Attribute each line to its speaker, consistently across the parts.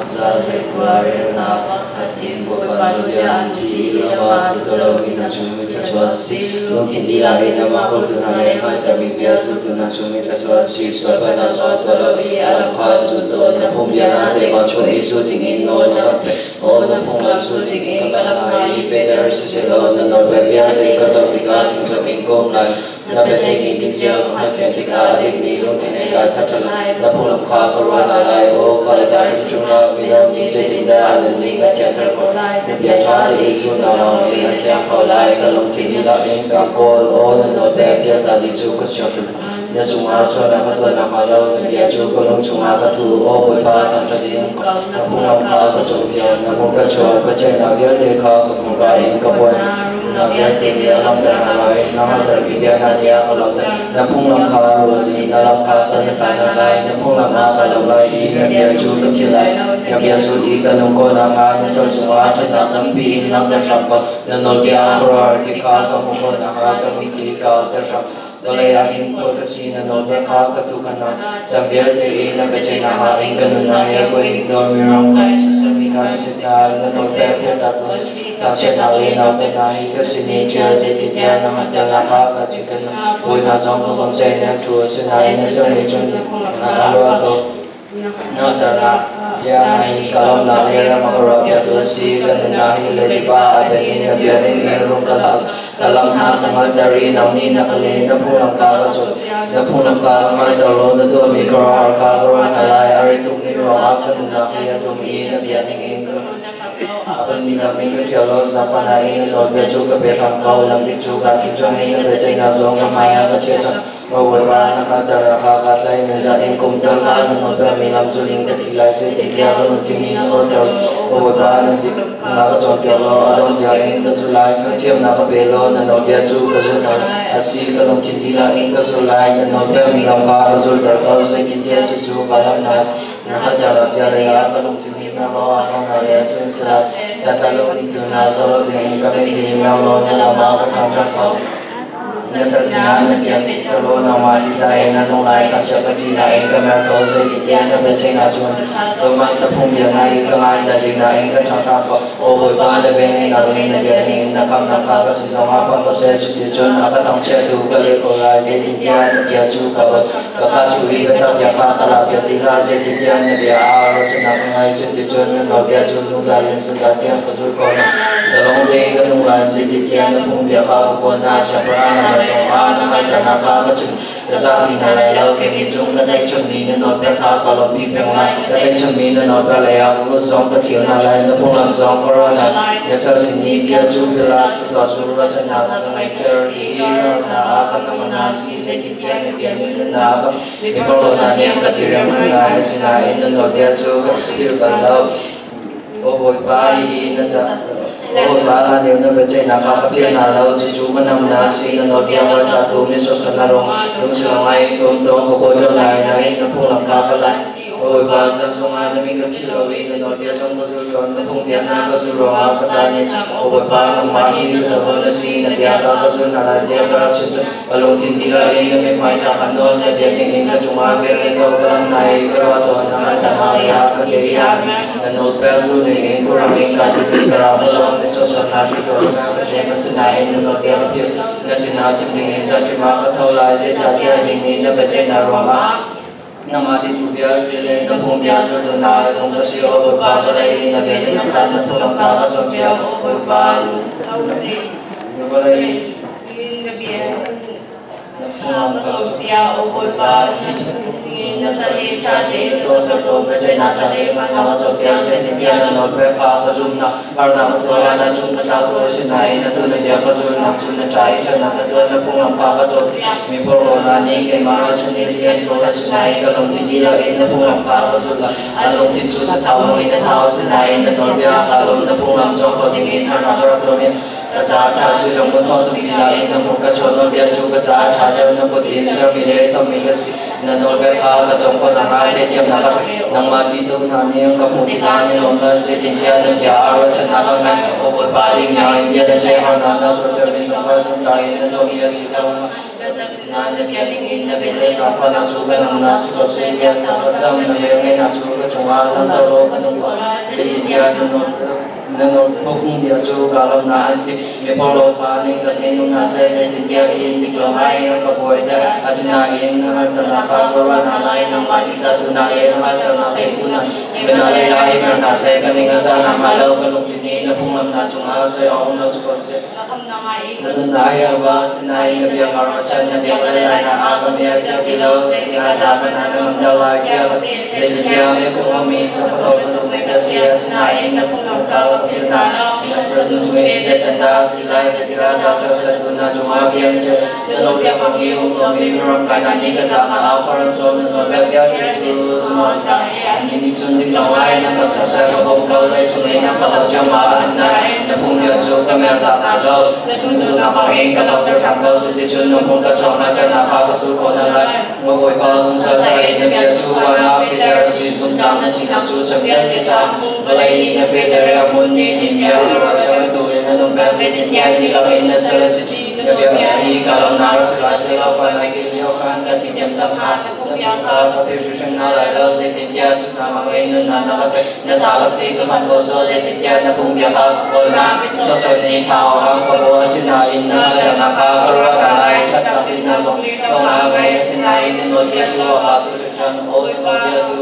Speaker 1: Zahlekua relnak pakhat in Bawipa nawlbia an thi i lam ah thu lomi hna chung mi thluachuah an si. Lungthin dihlak in amah kawltu hna le hngalhtermi bia zultu hna chung mi thluachuah an si. Sualpalhnak zong an tuah lo i a lam kha an zul tawn. Na phungbia hna teimah chuah i zul dingin nawl na kan pek. Aw, na phunglam zul dingin ka lam hna i fehter siseh law na nawlpek vialte ka zoh tikah ning in ka um lai. Na biaceihmi dingzia ka hngalhfian tikah a dikmi lungthin he kaa that lai. Na phunglam kha ka ruah hna lai. Aw, ka alter hrimhrim hlah. Midang nih zeitindah an nunning a thianter khawh? Na bia ṭha tein zulnak lawngin a thiang kho lai. Ka lungthin dihlak in kaan kawl. Aw, na nawlpek pialta dih cu ka siang hrim. Na cungah sualnak ka tuah nakhnga lo na bia cu ka lung chungah ka thu. Aw Bawipa, thangṭhat in um ko. Na phunglam kha ka cawnpiak. Na hmurka chuak biaceihnak vialte kha ka hmurka in ka phuan. Na vialte nih a lamter hna lai. Na hngalhtermi bia hna nih a ka lawmter. Na phunglam kha ruat i na lam kha ka hlathlai hna lai. Na phunglam ah ka lawm lai i na bia cu ka philh lai. Na bia zul i ka nung ko nakhnga na sal cungah ṭhatnak tampi in langhter hram ko. Na nawlbia a khuaruahhar ti kha ka hmuh khawh nakhnga ka mitthli ka auter hram. Vawlei ah hin khual ka si, na nawlbia kha ka tuukhan hna. Caan vialte i na biaceihnak ah in ka nunnak he koi in mi ram kai mi kha na si hna. Na nawlbia pialtak tuah Ngakchiatnak le nautatnak hi ka sin i ṭial, zeitintiah na hngalhternak kha ka cinken hna. Bawipa zong ka kom seh, na thu a si nain na sal nih cun na ka ruah tuk. Hngalhternak bia hna hi ka lawmhnak le ram a ka ruahpiaktu an si. Ka nunnak hi leidip ah a bet in na bia ning in rung ka lak. Ka lam hna ka hngalhter i nang nih na ka leh. Na phunglam kha ka cawn. Na phunglam kha ka hngalhter law na tuahmi khuaruahhar kha ka ruah hna lai. A rit tukmi ruangah ka nunnak hi a tlum i na bia ning in ka a pammi lam in ka ṭhial law zaangfahnak in na nawlbia cu ka pe hram ko. Lam dik cu kaa thim cang i na biaceihnak zong ka hmaiah ka chiah cang. Bawipa, na hngalhternak kha kaa tlaih, na zah in kum tal hlah, na nawlpekmi lam zul in ka thi lai, zeitintiah ka lungthin nih na awter. Bawipa, na ka cawnpiak law a dongh tiang in ka zul lai, hngalhthiamnak ka pe law na nawlbia cu ka zul hna lai. A si, ka lungthin dihlak in ka zul lai, na nawlpekmi lam kha ka zulter ko, zeitintiah cucu ka lam na na hngalhternak bia leiah ka lungthin nih na law a hmang hna le cun salas sathar lomi thil hna zoh lo dingin ka mit hi mer law na lam ah ka ṭhangṭhat ko. Na sal sinah na bia ka law nangmah ṭihzah in na nung lai, thangchiat ka ṭih nain ka mer ko, zeitintiah na biaceihnak cu zohhmanh, na phungbia hna hi ka ngai, na ding nain ka ṭhangṭha ko. Aw Bawipa, na velngeihnak le na bia ningin na khamhnak kha ka si zongah pang ka seh, cuticun a ka thangchiattu ka leh ko lai, zeitintiah na bia cu ka bot. Ka kaa cu hi biatak bia kha ka lakpiak ti hlah, zeitintiah na bia ah ruahchannak ka ngei, cuticun na nawlbia cu zungzal in zungzal tiang ka zul ko hna. Zalong tein ka nung lai, zeitintiah na phungbia kha ka kawl hna, siangpahrang na hmai zongah na hngalhternak kha ka chim. Ka zapi hna lai lo, kei cung ka tlaihchanmi na nawlbia kha ka lawmhpi peng lai. Ka tlaihchanmi na nawlbia leiah ka kut zong ka thlir hna lai, na phunglam zong ka ruah hna. Na sal sin i bia cu bia cu ka zu ruahchannak na ka ngeihter i hi ka hna ah ka nam hna si, zeitintiah na bia nih ka hna a ka mi porhlawtnak nih an ka diriam lai, asinain na nawlbia cu ka philh bal lo. Aw Bawipa, hihi na ca Aw Bawipa, hlanlio na biaceihnak kha ka philh hna lo, cucu ka nam na si, na nawlbia kaltaktu misawsawt na rung, lungsi ngai in ka um tawn, ka kawl lio lai nain na phunglam kha ka lai. Aw Bawipa, zan zongah na min ka philh lo i na nawlbia zong ka zul tawn, na phungbia hna ka zul ruangah ka ta nih Aw Bawipa, nangmah hi ka covo na si, na bia kha ka zul hna lai tiah ka rak chim cang. Ka lungthin dihlak in na mithmai ṭha kha nawl, na biakinn in ka cungah vel le ko, ka lam hna i ka ruah tawn, na hngalhternak bia ka ke i na nawlpek zul dingin khuaram in kaa timh i ka rak ka lawm. Na sawsawt hna hruhrual na ka ṭem, asinain na nawlbia ka philh. Na sinah chim dingin zarhṭim ah ka tho lai, zeicahtiah dingmi na biaceihnak ruangah nangmah titu vialte le na phungbia zultu hna lung ka si. Aw Bawipa, vawlei i na vel in a khat, na phunglam kha ka cawnpiak. Bawipa, na vawlei
Speaker 2: Na bia na ka cawnpiak, O Bawipa, na sal hi ṭha tein
Speaker 1: tuah ko, biaceihnak ṭha le hmannak a cawnpiak, zeitintiah na nawlpek kha ka zumhnak. Harnak ka tuar ah na cung ka tlau tu a si nain atu na bia ka zulnak cu na ṭha i ṭhatnak ka tuah, na phunglam kha ka cawnpiak. Mi porhlawtnak nih keimah ralchanh in li an ṭawl, asinain ka lungthin dihlak in na phunglam kha ka zulh lai. An lungthin cu sathau bangin a thau, asinain na nawlbia ah kaa lawm, na phunglam cawng ko dingin harnak ka rak tuar i ka caah ṭha sui lung mun thawng tumpi lai in na hmur ka chuah. Nawlbia cu ka caah ṭha deuh, na kut in sermi le tommi ka si. Na nawlbia kha ka cawng khawh nakhngai theihthiamnak ka pe. Nangmah ṭihtu hna nih an ka hmuh tikah an i lawm lai, zeitintiah na bia ah ruahchannak an ngei. Aw Bawipa, ding in bia na ceih, harnak na tuartermi zong kha zumhtlak in na tuahmi a si ko. Asinain na bia ningin na vel le zaangfahnak cu ka nunnak si ko seh tiah thla ka cam. Na velngeihnak cu ka cungah langhter law ka nung tuah. Zeitintiah na nawlphung bia cu kaa lawmhnak an si. Miporhlaw kha ningzak in um hna seh, zeitintiah inn dik lo ngaiin an ka buaiter. Asinain na hngalhternak kha ka ruah hna lai, nangmah ṭihzahtu hna le na hngalhternak petu hna bia lei ah i mer hna seh. Ka ning a zah nakhnga lo ka lungthin nih na phunglam hna cungah soi awk um lo si ko seh.
Speaker 2: Na khamnak ngai in
Speaker 1: Na nunnak hi a ba, asinain na bia kaa ruahchan, na bia ka leh lai hna ah ka bia a fiang ti lo. Zeitikah dah ka hna na ngamter lai tiah ka ti. Zeitintiah meikung mi sapatawr bantuk mei ka si, asinain na phunglam kha ka philh hna. Na salnu cung i zei can dah a si lai, zeitikah dah serhsattu hna cungah bia na chim? Na nawlbia bang i um lomi miram kai hna nih ka tlak ah khor an cawn, na nawlbia vialte cu zumh-awk Annih nih cun dik lo ngai na ka serhsat, ka bawm ko, lei cung in na ka hlo ciammam, asinain na phungbia cu ka mer tak hna lo. Na duhnak bangin ka lohter ṭhan ko, cuticun na hmurka chuak hngalhternak kha ka sul khawh hna lai. Maw Bawipa, zungzal ca in na bia cu van ah fehter a si, zumhtlak na sinak cu chan vialte ca vawlei hi na fehter i a hmun ni ni tiang na ruahcia bantukin na nung peng, zeitintiah dihlak in na sal a si. Na bia hi ka lawmnak a si lai, silo fan ai til lio khan ka thi diam cang hnga. Na bia kha ka philh hrimhrim hna lai lo, zeitintiah cu hna bangin nunnak na ka pek. Na ta ka si, ka khamh ko sawh, zeitintiah na phungbia kha ka kawl hna. Sawsawh nih thah awkah ka bawh, asinain na hngalhternak kha ka ruah hna lai. Ṭhatnak dinnak zong thawngah ngei, asinain na nawlbia cu a ka tu hringhran. Aw, na nawlbia cu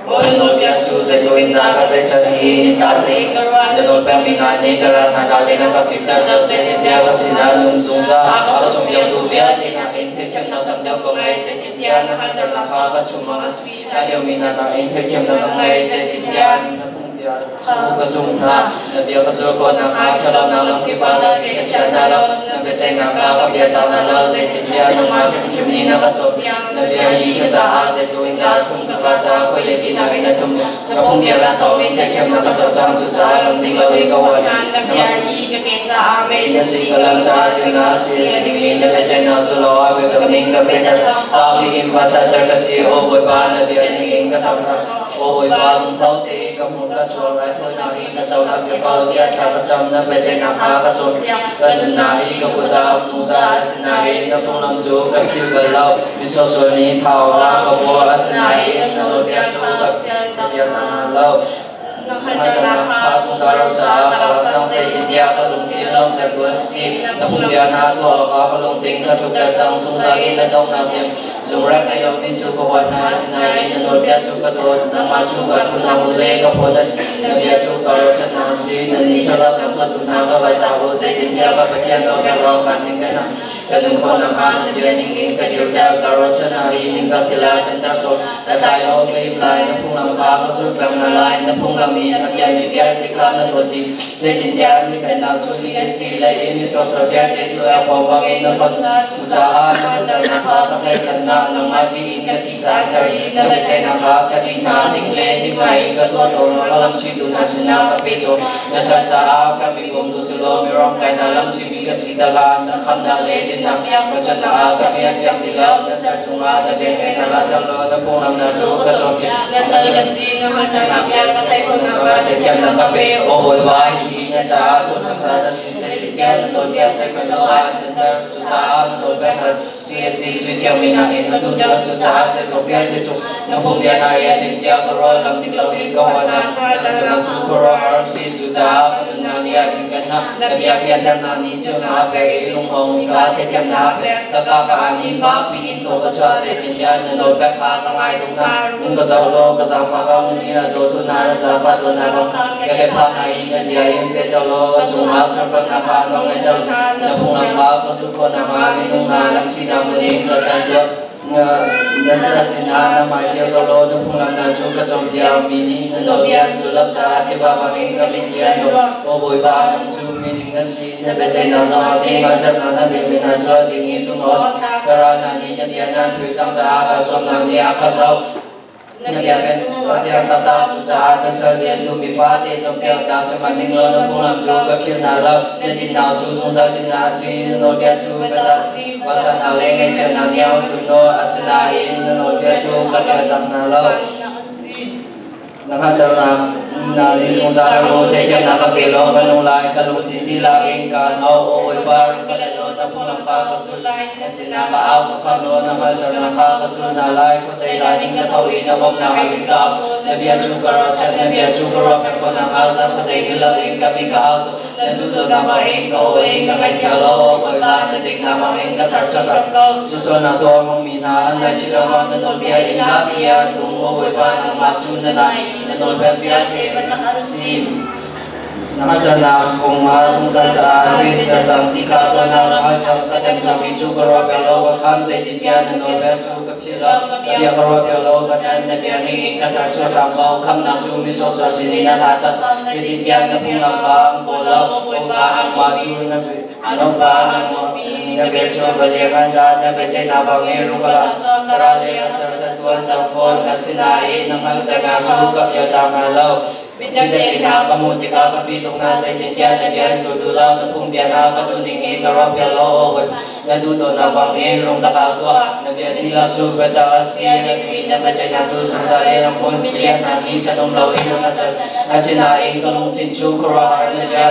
Speaker 1: Aw, na nawlbia cu zeitluk in dah ka tlaihchan hi nitlak nih na nawlpekmi hna nih ka ral hna nakin a ka fimter deuh, zeitintiah ka sinah na um zungzal. A ka cawnpiaktu vialte nakin theihthiamnak tam deuh ka ngei, zeitintiah na hngalhternak kha ka chungah an si. A liomi hna nakin theihthiamnak ka ngei, zeitintiah na phungbia cu ka zumh hna. Na bia ka zulh khawh nakhnga ṭhatlonak lamkip ah na ke ka chia hna lo. Na biaceihnak kha ka pialtak hna lo, zeitintiah nangmah hrimhrim nih na ka cawnpiak. Na bia hi ka caah zeitluk in dah a thlum, ka kaa caah khuai le ti nakin a thlum. Na phungbia la thawngin theihthiamnak ka co cang, cucaah lam ding loin ka huat.
Speaker 2: Na bia hi ka ke caah mei
Speaker 1: Na si ka lam caah zingah a si a dingmi na biaceihnak zul awkah biakam ning ka fehter. Fak bik in vansanter ka si, aw Bawipa, na bia ningin ka ṭhangṭhang. Aw Bawipa, lungtho tein ka hmurka chuak, raithawinak hi ka cohlang piak ko tiah thla ka cam. Na biaceihnak kha ka cawnpiak. Ka nunnak hi ka kut ah a um zungzal, asinain na phunglam cu ka philh bal lo. Misualsual nih thah awkah ka bawh, asinain na nawlbia cu ka pialtak hna lo.
Speaker 2: Na hngalhternak
Speaker 1: kha zungzal ro caah ka lak cang, zeitintiah ka lungthin lawmhtertu an si. Na phungbia hna tuah awkah ka lungthin ka tlukter cang, zungzal in na donghnak tiang. Lungrep ngei lomi cu ka huat hna, asinain na nawlbia cu ka dawt. Nangmah cu ka thuhnak hmun le ka phaw na si, na bia cu ka ruahchannak a si. Nannih ṭhatlonak tuahtu hna ka kaltak u, zeitintiah ka Pathian nawlbia lawng kaa cinken hna. Ka nun khawh nakhnga na bia ningin ka dirter, ka ruahchannak hi ningzak thil ah canter sawh. Ka tlai lo, ka him lai, na phunglam kha ka zulh peng hna lai. Na phunglam in a biami vialte kha na hlawt dih, zeitintiah ni pennak cu lih a si, lei i misawsawr vialte cu elpawng bangin na hlawt. Cucaah na hngalhternak kha ka tlaihchan hna, nangmah ṭih in ka thisa an ther. Na biaceihnak kha ka ṭih hna, ding le dik ngaiin ka tuah tawn, ka lamchihtu hna sinah ka pe sawh. Na sal caah fekmi bawmtu si law mirum kai hna lamchihmi ka si dah hlah. Na khamnak le dinnak ka cannak ah ka bia fiang ti lo, na sal cungah na velngeihnak langhter law na phunglam hna cu ka cawnpiak.
Speaker 2: Na sal ka si, na hngalhternak bia ka theih khawh nakhnga
Speaker 1: Theihthiamnak ka pe, aw Bawipa, hihi na caah thawngṭha na si, zeitintiah na nawlbia zeihmanh lo ah an canter. Cucaah na nawlbia hna cu si a si, sui thiangmi nakin ka duh deuh, cucaah zeizong vialte cu na phungbia hna hi a ding tiah ka ruah. Lam dik loin ka huat hna, na lamnak cu khuaruahhar a si, cucaah ka nunnak nih a cinken hna. Na bia fianternak nih ceunak a pek i lunghawng kha theihthiamnak a pek. Ka kaa ka aa nih fak piin thaw ka chuah, zeitintiah na nawlpek kha ka ngai tuk hna. Rung ka zoh law ka zaangfah ko, na mi a dawtu hna na zaangfah tawnnak kong ka kephah hna i na bia in fehter law ka cungah serhsatnak kha nawl ngeihter. Na phunglam kha ka zulh khawh nakhnga minung hna lamsinak hmun in ka tlan tuah. Na sal sinah na hmai ceu law na phunglam hna cu ka cawnpiak. Mi nih na nawlbia an zulh lo caah tiva bangin ka mitthli an luang. Aw Bawipa, nang cu miding na si, na biaceihnak zong a ding, hngalhternak na pekmi hna cu a ding i zumh awk. Ka ral hna nih na bia hna an philh cang caah ka zuamnak nih a ka hloh. Na biakinn a thiang taktak, cucaah na sal nih an duhmi fate cawnpiak tla sihmanhning law na phunglam cu ka philh hna lo. Na dinnak cu zungzal dinnak a si, na nawlbia cu biatak a si. Vansannak le ngaihchiatnak nih a tum naw, asinain na nawlbia cu ka pialtak hna lo. Na hngalhternak hna nih zungzal ro theihthiamnak ka pe law ka nung lai. Ka lungthin dihlak in kaan auh, Aw Bawipa, rung ka let law na phunglam kha ka zul. Na sinah ka au, ka khamh law na hngalhternak kha ka zul hna lai. Khuadei lai in ka tho i na bawmhnak in ka au. Na bia cu ka ruahchan, na bia cu ka ruah peng ko nakhnga zarhkhuadei hngilh loin ka mi ka au. Na duhdawtnak bangin ka aw in ka ngaihpiak law, Aw Bawipa, na diknak bangin ka tharchuah ko. Sualnak tuah hmangmi hna an ngaihchih ruangah na nawlbia in hlapi ah an um. Aw Bawipa, nangmah cu na nai, na nawlbia vialte biatak an si. Na hngalhternak kong ah zungzal caah rinter cang ti kha tuan ah ka hngalh cang. Ka temtuarmi cu ka ruahpiak law ka kham, zeitintiah na nawlbia cu ka philh lo. Ka bia ka ruahpiak law ka tlan, na bia ningin ka tharchuah hram ko. Khamhnak cu mi sawhsawh sinin a hlat tak, zeitintiah na phunglam kha an kawl lo. Bawipa, nangmah cu na Pa, na bia cu va leng an dah, na biaceihnak bangin rung ka la. Ka ral le ka serhsattu an tam fawn, asinain na hngalhternak cu ka pialtak hna lo. Midang inn ah ka hmuh tikah ka fih tuk hna, zeitintiah na bia an sul duh lo, na phungbia hna ka duh ning in ka ruahpiak lo. Na duhdawtnak bangin rung ka hlau tuah, na bia dihlak cu biatak a si, na mi na biaceihnak cu zungzal in a hmun. Milian hna nih chan um loin an ka ser, asinain ka lungthin cu khuaruahhar na bia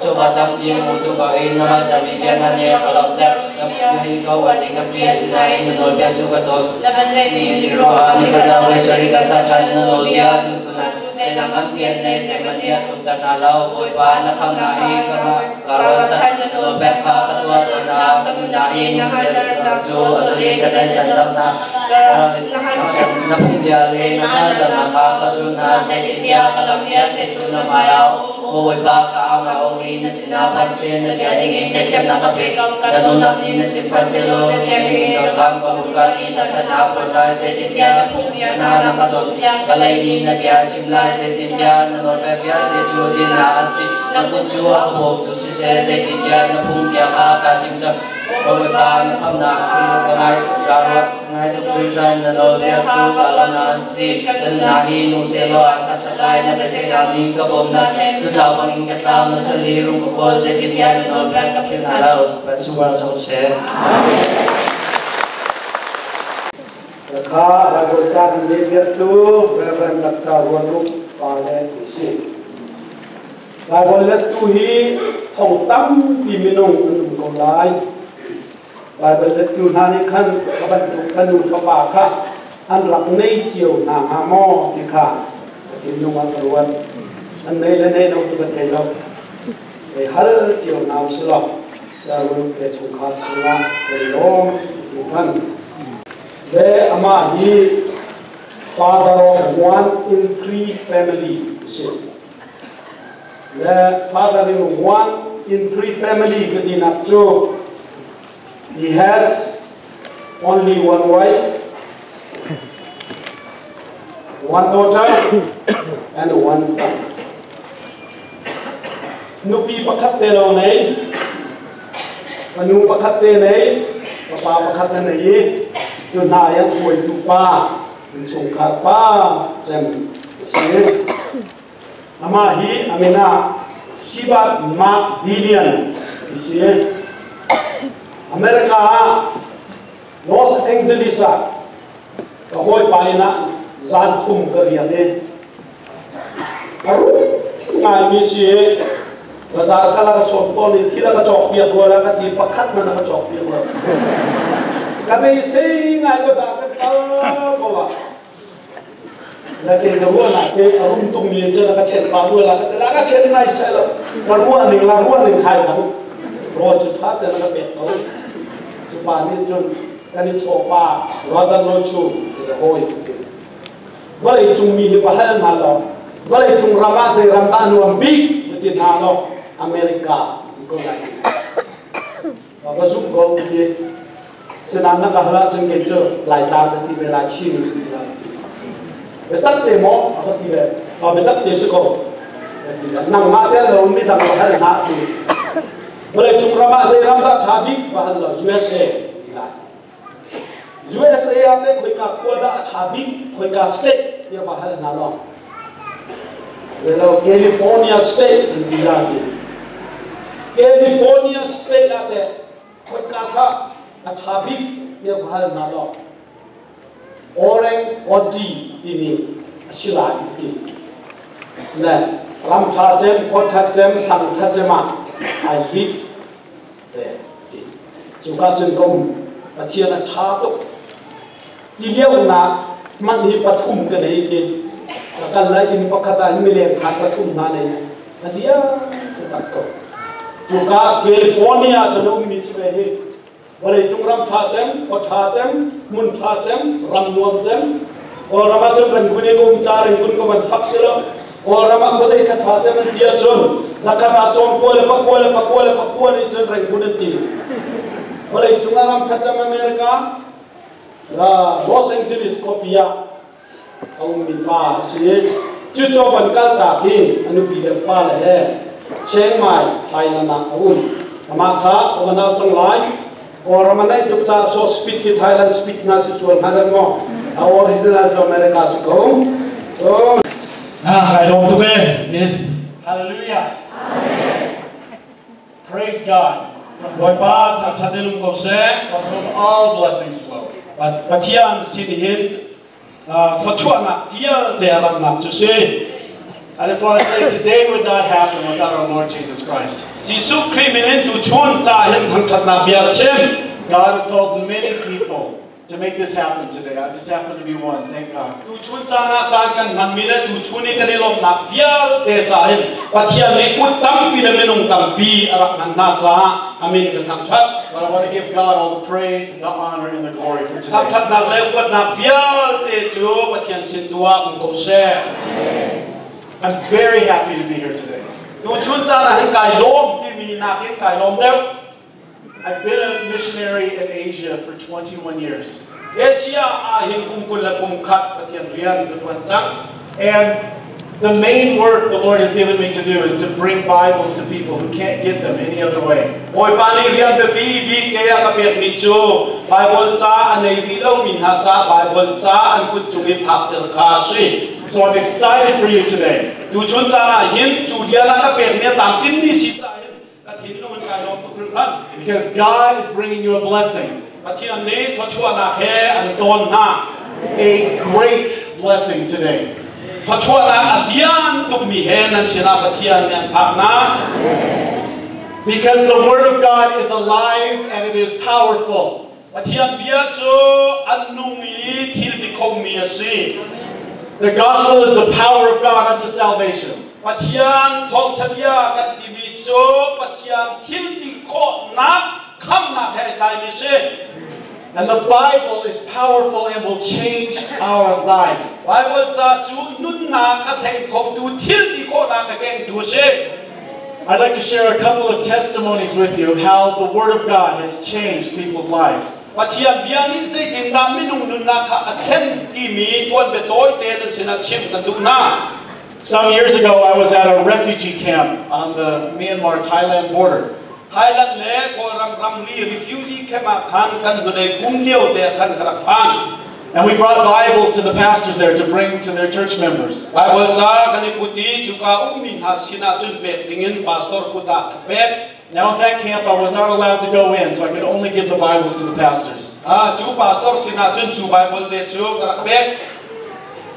Speaker 1: chawva tampi a hmutu bangin na hngalhtermi bia hna nih a ka lawmhter. Na bia hi ka uat i ka fih, asinain na nawlbia cu ka dawt.
Speaker 2: Na biaceihmi
Speaker 1: Ni ruah ah ni khat ah voi sarih ka thah ṭhan, na nawlbia duhtu hna cu teinak nganpi an nei, zeihmanh nih a tlunter hna lo. Bawipa, na khamhnak hi ka ruahchan, na nawlpek kha ka tuah tawn hna. Ka nunnak hi nung seh cu a zal in ka tlaihchan lo hna. Na phungbia le na hngalhternak kha ka zul hna, zeitintiah ka lam vialte cu na hmaiah a um. Bawipa, ka aunak aw hi na sinah phan seh, na bia ningin theihthiamnak ka pe. Na nunnak nih na sin phan sehlaw na bia ningin ka khamh, ka hmurka nih na ṭhatnak a phuan lai, zeitintiah na phungbia hna na ka cawnpiak. Ka lei nih na bia a chim lai, zeitintiah na nawlbia vialte cu dinnak an si. Na kut cu a ka bawmtu siseh, zeitintiah na phungbia kha kaa tim cang. Bawipa, na khamhnak hi ka ngai tuk, kaa ruah ngai tuk hringhran. Na nawlbia cu ka lamnak an si. Ka nunnak hi nung sehlaw an thangṭhat lai, na biaceihnak nih ka bawmnak tutlau bangin ka tlau. Na sal hi rung ka kawl, zeitintiah na nawlbia ka philh hna lo. Van sungvar cang seh.
Speaker 3: Kha Bible ca kan lehpiaktu Reverend Dr. Ruan Uk fale an si. Bible lettu hi thong tampi minung an um ko lai. Bible lettu hna nih khan ka bantuk fanu fapa kha an rak nei cio hna hnga maw ti kha ka thinlung ah ka ruat. An nei le nei lo cu ka thei lo. Hei hal cio hna usih law Sarun le chungkhar chungah kan i lawm ti khan. Le amah hi father of one in three family a si. Le father in one in three family ka tinak cu he has only one wife, one daughter and one son. Nupi pakhat te lawng nei, fanu pakhat te nei, fapa pakhat na nei i cu hna i an hruaitu pa, innchungkhar pa cem a si. Amah hi a min ah Sibat Mark Dillian ti si. America ah Los Angeles ah ka hawipa inn ah zan thum ka riak i a rum ngaimi si i bazar kal a ka sawm tawn i thil a ka cawk piak rua la ka ti, pakhat hmanh a ka cawk piak lo. Ka beisei ngai, bazar kan kal ko ah na ke ka ruahnak ke a rum tungmi cu na ka ṭhen pah rua la ka ti la, ka ṭhen nai sai lo, ka ruah ning la ruah ning khai dang rawl cu ṭha te na ka pek ko. Cu pa nih cun kan i chaw pa Rodan lo chu ti ka hawi ti vawlei cung mi hi va hal hna law, vawlei cung ram ah zei ram dah nuam bik na ti hna law, America ti ko lai ka zumh ko ti. Sinain na ka hal ahcun kei cu Laitlang ka ti ve lai, Chin ka ti lai. Biatak te maw? A ka ti ve. Biatak te si ko. Ka ti le. Nangmah tel lo midang va hal hna ti. Vawlei cung ram ah zei ram dah ṭha bik va hal lo, USA ti lai. USA ah teh khoika khua dah a ṭha bik, khoika state tiah va hal hna law. Zeilo California state an ti la ti. California state ah teh khoika thla a ṭha bik tiah va hal hna law, Orange County timi a si lai ti. Le ram ṭha cem, khua ṭha cem, sang ṭha cem ah I live there ti. Cuka cun ka um. Pathian a ṭha tuk. Ti lionak hmanh hi pathum ka nei ti. Ka kal lai inn pakhat ah hin mileng khaan pathum hna nei. A lian taktak ko. Cuka California cun a ummi si ve hi. Vawleicung ram ṭha cem, khua ṭha cem, hmun ṭha cem, ram nuam cem. Kawlram ah cun Rangoon i ka um ca Rangoon ka van fak si lo. Kawlram ah khuazei kha ṭha cem an ti ahcun zakhat ah sawm kua le pakua le pakua le pakua nih cun Rangoon an ti. Vawleicung ah ram ṭha cem America, Los Angeles khuapi ah a ummi pa a si. Cucu van kaltak i a nupi le fale he Chiang Mai, Thailand ah a um. Amah kha ka va nau cang lai. Kawlram a naih tuk caah so speed hi Thailand speed hna si sual hnga dah maw? A original cu America si ko. So,
Speaker 4: Ah, kai lawm tuk e.
Speaker 5: Hallelujah. Praise God, from whom,
Speaker 4: Bawipa thangṭhat in um ko seh.
Speaker 5: from whom all blessings flow.
Speaker 4: Pathian sin hin thluachuahnak vialte a ratnak cu si.
Speaker 5: I just want to say today would not happen without our Lord Jesus Christ.
Speaker 4: Jesuh Khrih min in tuchun ca hin thangṭhatnak bia ka chim.
Speaker 5: God has called many people to make this happen today. I just happen to be one. Thank God.
Speaker 4: Tuchun caan ah caan kan hmanmi le tuchun i kan i lawmhnak vialte ca hin Pathian nih kut tampi le minung tampi a rak hman hna caah a min ka thangṭhat.
Speaker 5: But I want to give God all the praise, the honor, and the glory for today.
Speaker 4: Thangṭhatnak le upatnak vialte cu Pathian sin tu ah um ko seh.
Speaker 5: I'm very happy to be here today.
Speaker 4: Tuchun caan ah hin kai lawm timi nakin kai lawm deuh.
Speaker 5: I've been a missionary in Asia for 21 years.
Speaker 4: Asia ah hin kum 21 Pathian rian ka ṭuan cang.
Speaker 5: And the main work the Lord has given me to do is to bring Bibles to people who can't get them any other way.
Speaker 4: Bawipa nih rian biapi bik ke a ka pekmi cu Baibal ca a nei rih lomi hna ca Baibal ca an kut cung i phakter kha a si.
Speaker 5: So I'm excited for you today.
Speaker 4: Tuchun caan ah hin cu rian a ka pekmi a tlamtlinmi si caah hin ka thinlung in kai lawm tuk hringhran.
Speaker 5: Because God is bringing you a blessing.
Speaker 4: Pathian nih thluachuahnak he an tawn hna.
Speaker 5: A great blessing today.
Speaker 4: Thluachuahnak a lian tukmi he nan sinah Pathian nih an phak hna.
Speaker 5: Because the Word of God is alive and it is powerful.
Speaker 4: Pathian bia cu an nung i thil ti khomi a si.
Speaker 5: The gospel is the power of God unto salvation.
Speaker 4: Pathian thawngṭha bia kan timi cu Pathian thil ti khawhnak khamnak he ai tlaimi si.
Speaker 5: And the Bible is powerful and will change our lives.
Speaker 4: Bible ca cu nunnak a thleng khotu thil ti khawhnak a kengtu si.
Speaker 5: I'd like to share a couple of testimonies with you of how the Word of God has changed people's lives.
Speaker 4: Pathian bia nih zeitindah minung nunnak kha a thlen timi tuanbia tawite nan sinah chim kan duh hna.
Speaker 5: Some years ago, I was at a refugee camp on the Myanmar-Thailand border.
Speaker 4: Thailand le Kawlram ramri refugee camp ah khan kan hnulei kum lio te khan ka rak phan.
Speaker 5: And we brought Bibles to the pastors there to bring to their church members.
Speaker 4: Bible ca kan i put i cuka ummi hna sinah cun pek dingin pastor kut ah kan pek.
Speaker 5: Now, at that camp, I was not allowed to go in, so I could only give the Bibles to the pastors.
Speaker 4: Ah, cu pastor sinah cun cu Bible te cu ka rak pek.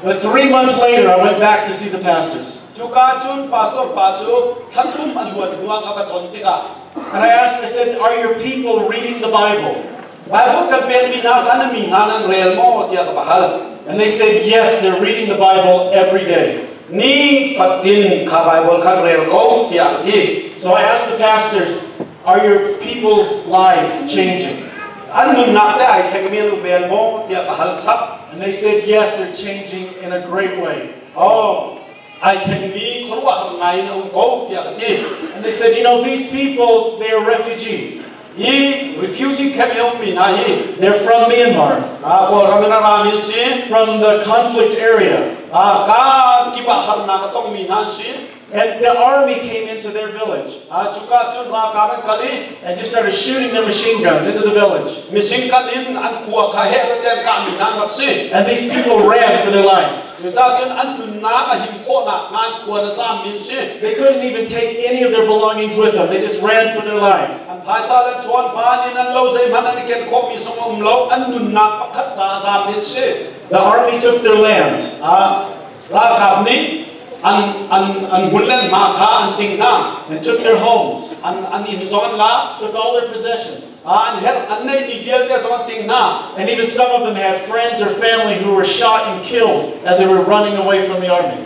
Speaker 5: But 3 months later, I went back to see the pastors.
Speaker 4: Cuka cun pastor pa cu thla 3 a luan hnuah ka va ton tikah
Speaker 5: And I asked, I said, "Are your people reading the Bible?"
Speaker 4: Bible kan pekmi hna kha na mi hna nan rel maw tiah ka va hal.
Speaker 5: And they said, "Yes, they're reading the Bible every day."
Speaker 4: Ni fatin kha Bible khan rel ko tiah ka ti.
Speaker 5: So I asked the pastors, "Are your people's lives changing?"
Speaker 4: An nunnak te ai thlengmi an um bel maw tiah ka hal chap.
Speaker 5: And they said, "Yes, they're changing in a great way."
Speaker 4: Oh, ai thlengmi khuaruahhar ngai in a um ko tiah ka ti.
Speaker 5: And they said, "These people, they are refugees."
Speaker 4: Hi refugee camp i a ummi hna hi
Speaker 5: They're from Myanmar,
Speaker 4: ah, Kawlram in a rami an si.
Speaker 5: from the conflict area.
Speaker 4: Ah, ka kip ah harnak a tongmi hna an si.
Speaker 5: And the army came into their village
Speaker 4: Ah, cuka cun ralkap an kal i
Speaker 5: and just started shooting their machine guns into the village.
Speaker 4: Machine gun in an khua kha he an ten kahmi hna an rak si.
Speaker 5: And these people ran for their lives.
Speaker 4: Cucaah cun an nunnak a him khawhnak hnga an khua na zaammi an si.
Speaker 5: They couldn't even take any of their belongings with them. They just ran for their lives.
Speaker 4: An phaisa le chuan van in an lo zeihmanh an i ken khawhmi zong a um lo an nunnak pakhat ca a zaammi an si.
Speaker 5: The army took their land.
Speaker 4: Ah, ralkap nih An an an hmun le hma kha an ting hna.
Speaker 5: And took their homes,
Speaker 4: An an inn zong an la.
Speaker 5: Took all their possessions.
Speaker 4: An her an nei mi vialte zong an ting hna.
Speaker 5: And even some of them had friends or family who were shot and killed as they were running away from the army.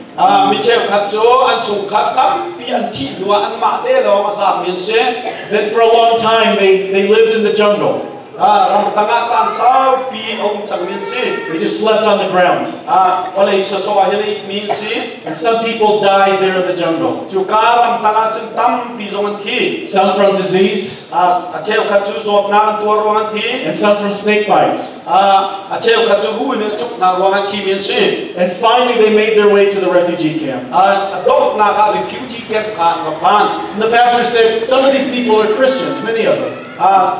Speaker 4: Mi cheukhat cu an chungkhat tampi an thih hnu ah anmah te lawng a zaam mi an si.
Speaker 5: Then for a long time they lived in the jungle.
Speaker 4: Ramtang ah caan saupi a um cangmi an si.
Speaker 5: They just slept on the ground.
Speaker 4: Vawlei sawsawh ah hin a itmi an si.
Speaker 5: And some people died there in the jungle.
Speaker 4: Cuka ramtang ah cun tampi zong an thi.
Speaker 5: Some from disease.
Speaker 4: A cheukhat cu zawtnak an tuar ruang an thi.
Speaker 5: And some from snake bites.
Speaker 4: A cheukhat cu rul nih a cuk hna ruang an thimi an si.
Speaker 5: And finally they made their way to the refugee camp.
Speaker 4: A donghnak ah refugee camp kha an va phan.
Speaker 5: And the pastor said, some of these people are Christians, many of them.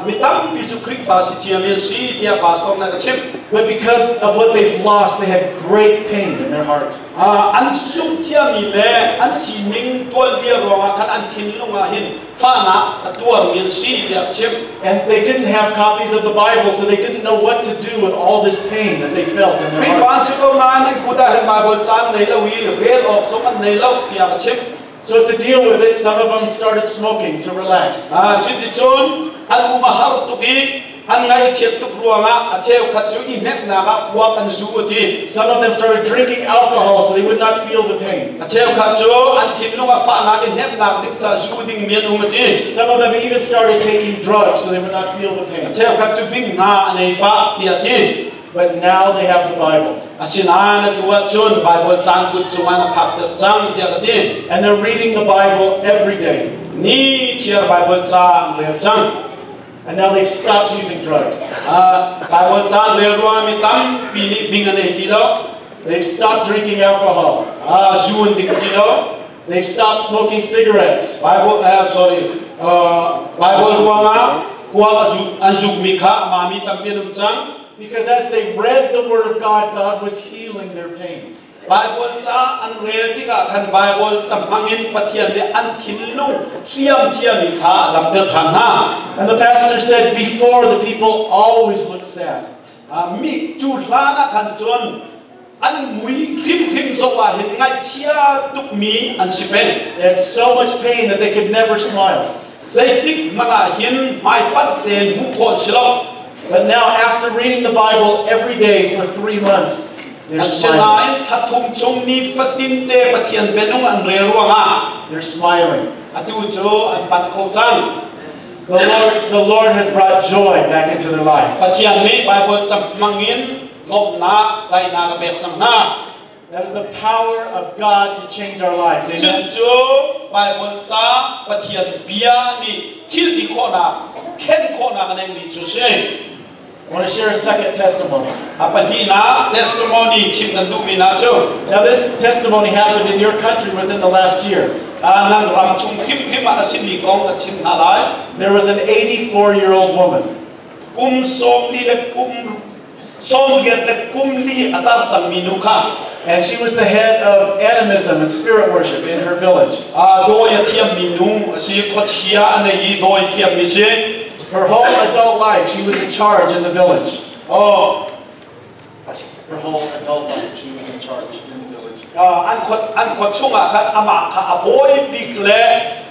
Speaker 4: Mi tampi cu Khrihfa si ciami an si tiah pastor nih a chimh.
Speaker 5: But because of what they've lost, they had great pain in their heart.
Speaker 4: An sungh ciami le an sining tuanbia ruangah khan an thinlung ah hin fahnak a tuarmi an si tiah a chimh.
Speaker 5: And they didn't have copies of the Bible, so they didn't know what to do with all this pain that they felt in their
Speaker 4: Khrihfa
Speaker 5: heart.
Speaker 4: an si ko nain an kut ah hin Bible caan nei lo i rel awk zong an nei lo tiah a chimh.
Speaker 5: So to deal with it, some of them started smoking to relax.
Speaker 4: Cuticun an um a har tuk i an ngaih a chiat tuk ruangah a cheukhat cu i hnemhnak ah kuak an zu a ti.
Speaker 5: Some of them started drinking alcohol so they would not feel the pain.
Speaker 4: A cheukhat cu an thinlung a fahnak i hnemhnak ding ca zu dingmi an um a ti.
Speaker 5: Some of them even started taking drugs so they would not feel the
Speaker 4: A
Speaker 5: pain.
Speaker 4: cheukhat cu bing hna an ei pah tiah a ti.
Speaker 5: But now they have the Bible.
Speaker 4: Asinain atu ahcun Bible caan kut cungah na phakter cang tiah ka ti.
Speaker 5: And they're reading the Bible every day.
Speaker 4: Ni chiar Bible ca an rel cang.
Speaker 5: And now they've stopped using drugs.
Speaker 4: Bible caan rel ruangah mi tampi nih bing an ei ti lo.
Speaker 5: They've stopped drinking alcohol.
Speaker 4: Zu an ding ti lo.
Speaker 5: They've stopped smoking cigarettes.
Speaker 4: Bible sorry Bible ruangah kuak an zukmi kha a mami tampi an um cang.
Speaker 5: Because as they read the Word of God, God was healing their pain.
Speaker 4: Bible ca an rel tikah khan Bible ca hmangin Pathian nih an thinlung hliam ciami kha a damter ṭhan hna.
Speaker 5: And the pastor said, before, the people always looked sad.
Speaker 4: Mi cu hlan ah khan cun an mui hrimhrim zoh ah hin ngaihchia tukmi an si peng.
Speaker 5: They had so much pain that they could never smile.
Speaker 4: Zeitik hmanh ah hin hmaipanh tein hmuh khawh an si lo.
Speaker 5: But now, after reading the Bible every day for 3 months, they're smiling.
Speaker 4: Asinain thla 3 chung nifatin te Pathian bianung an rel ruangah
Speaker 5: They're smiling.
Speaker 4: Atu cu an panh kho cang.
Speaker 5: The Lord has brought joy back into their lives.
Speaker 4: Pathian nih Bible ca hmangin lawmhnak daihnak a pek cang hna.
Speaker 5: That is the power of God to change our lives. Amen.
Speaker 4: Cun cu Bible ca Pathian bia nih thil ti khawhnak thlen khawhnak a neihmi cu si.
Speaker 5: I want to share a second testimony.
Speaker 4: A pahnihnak testimony chim kan duhmi hna cu
Speaker 5: Now, this testimony happened in your country within the last year.
Speaker 4: Nan ram chung hrimhrim ah a simi kong ka chim hna lai.
Speaker 5: There was an 84-year-old woman.
Speaker 4: Kum sawmli le kum 84 le a tar cangmi nu kha.
Speaker 5: And she was the head of animism and spirit worship in her village.
Speaker 4: Dawi a thiammi nu a si, khuachia a nei i dawi thiammi si.
Speaker 5: Her whole adult life, she was in charge in the village.
Speaker 4: Oh.
Speaker 5: Her whole adult life, she was in charge in the village.
Speaker 4: An khua chungah khan amah kha a bawi bik le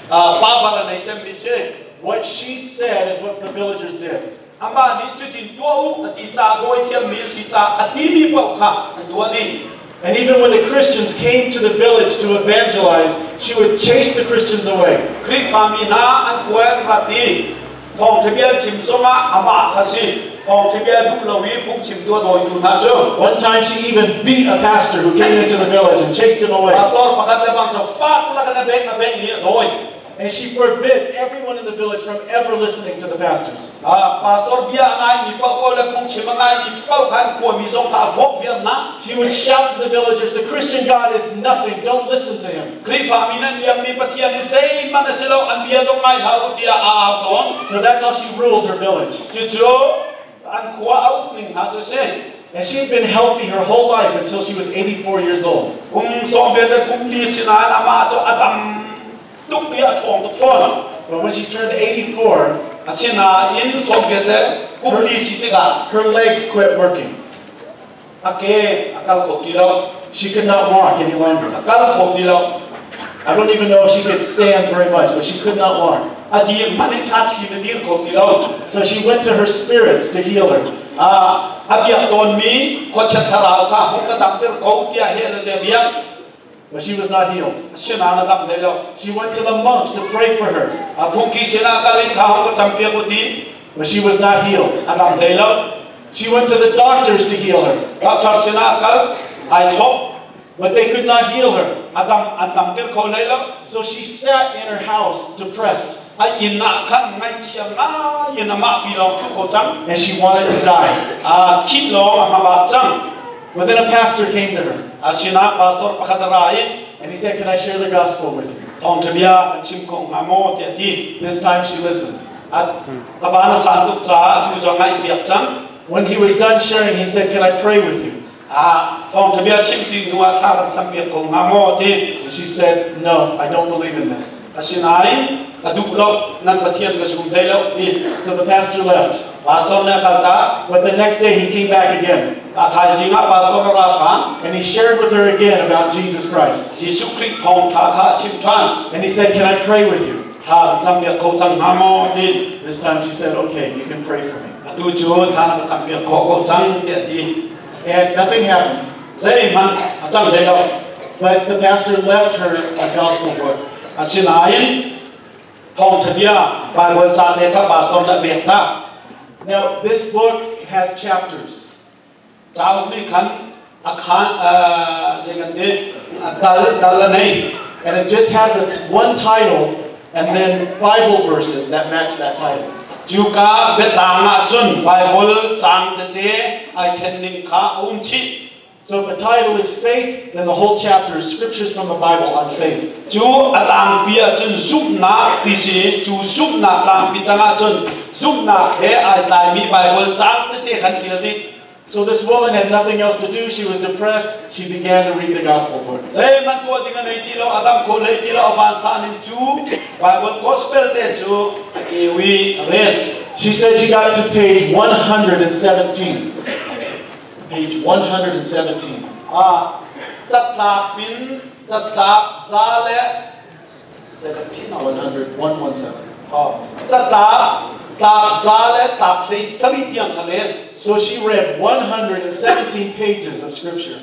Speaker 4: power a nei cemmi si.
Speaker 5: What she said is what the villagers did.
Speaker 4: Amah nih cutin tuah u a ti ca, dawi thiammi si ca a timi paoh kha an tuah dih.
Speaker 5: And even when the Christians came to the village to evangelize, she would chase the Christians away.
Speaker 4: Khrihfami hna an khua an rat i thawngṭha bia chim zongah amah kha si thawngṭha bia duh lo i phungchim tu a dawitu hna cu.
Speaker 5: One time she even beat a pastor who came into the village and chased him away.
Speaker 4: Pastor pakhat le bang cu fak lakin a bek i a dawi.
Speaker 5: And she forbid everyone in the village from ever listening to the pastors.
Speaker 4: Pastor bia a ngaimi paoh le phungchim a ngaimi paoh khan khuami zong kha a vuak viar hna.
Speaker 5: She would shout to the villagers, "The Christian God is nothing, don't listen to him."
Speaker 4: Khrihfami nan biakmi Pathian hi zeihmanh a si lo, an bia zong ngai hlah u tiah a au tawn.
Speaker 5: So that's how she ruled her village.
Speaker 4: Cucu an khua a uk ning hna cu si.
Speaker 5: And she had been healthy her whole life until she was 84 years old.
Speaker 4: Kum 84 si nain amah cu a dam tuk i a ṭhawng tuk fawn.
Speaker 5: But when she turned 84,
Speaker 4: Asinain 84 si tikah
Speaker 5: her legs quit working.
Speaker 4: A ke a kal kho ti lo.
Speaker 5: She could not walk any longer.
Speaker 4: A kal kho ti lo.
Speaker 5: I don't even know if she could stand very much, but she could not walk.
Speaker 4: A dir hmanh in ṭhaṭhi in a dir kho ti lo.
Speaker 5: So she went to her spirits to heal her.
Speaker 4: A biak tawnmi khuachia thlarau kha hung ka damter ko tiah heh le te biak.
Speaker 5: But she was not healed.
Speaker 4: Asinain a dam hlei lo.
Speaker 5: She went to the monks to pray for her.
Speaker 4: A phungki sinah kal i thla hung ka campiak u ti.
Speaker 5: But she was not healed.
Speaker 4: A dam hlei lo.
Speaker 5: She went to the doctors to heal her.
Speaker 4: Doctor sinah kal ai thlop.
Speaker 5: But they could not heal her.
Speaker 4: A dam an damter kho hlei lo.
Speaker 5: So she sat in her house depressed.
Speaker 4: A inn ah khan ngaithiam ngai in amah pi lawng ṭhu ko cang.
Speaker 5: And she wanted to die.
Speaker 4: A thih lawng a hmaba cang.
Speaker 5: But then a pastor came to her.
Speaker 4: A sinah pastor pakhat a ra i
Speaker 5: And he said, "Can I share the gospel with you?"
Speaker 4: Thawngṭha bia kan chim kho hnga maw tiah a ti.
Speaker 5: This time she listened.
Speaker 4: A ka van a san tuk caah atu cu a ngaih piak cang.
Speaker 5: When he was done sharing, he said, "Can I pray with you?"
Speaker 4: A thawngṭha bia chim ti hnu ah thla kan cam piak ko hnga maw ti.
Speaker 5: And she said, "No, I don't believe in this."
Speaker 4: Asinain ka duh lo, nan Pathian ka zum hlei lo ti.
Speaker 5: So the pastor left.
Speaker 4: Pastor nih a kaltak.
Speaker 5: But the next day he came back again.
Speaker 4: A thaizing ah pastor a ra ṭhan.
Speaker 5: And he shared with her again about Jesus Christ.
Speaker 4: Jesuh Khrih thawngṭha kha a chim ṭhan.
Speaker 5: And he said, "Can I pray with you?"
Speaker 4: Thla kan cam piak kho cang hnga maw ti.
Speaker 5: This time she said, "Okay, you can pray for me."
Speaker 4: Atu cu thla na ka cam piak khawh ko cang tiah a ti.
Speaker 5: And nothing happened.
Speaker 4: Zeihmanh a cang hlei lo.
Speaker 5: But the pastor left her a gospel book.
Speaker 4: Asinain thawngṭha bia Bible ca te kha pastor nih a pek hna.
Speaker 5: Now, this book has chapters.
Speaker 4: Cauk nih khan a khan zei kan ti dal dal a nei.
Speaker 5: And it just has a one title and then Bible verses that match that title.
Speaker 4: Cuka biatlang ah cun Bible caang tete ai ṭhen ning kha a um chih.
Speaker 5: So if the title is faith, then the whole chapter is scriptures from the Bible on faith.
Speaker 4: Cu a tlangpi ahcun zumhnak ti si cu zumhnak tlangpi tangah cun zumhnak he ai tlaimi Bible caang tete khan ṭial dih.
Speaker 5: So this woman had nothing else to do. She was depressed. She began to read the gospel book.
Speaker 4: Zeihmanh tuah ding a nei ti lo, a dam kho hlei ti lo, a vansan in cu Bible gospel te cu a keu i a rel.
Speaker 5: She said she got to page 117. Page 117.
Speaker 4: Ah, catlap in catlap za le 17
Speaker 5: 100, 117.
Speaker 4: Oh, catlap tlap za le tlap hlei sarih tiang kha rel.
Speaker 5: So she read 117 pages of scripture.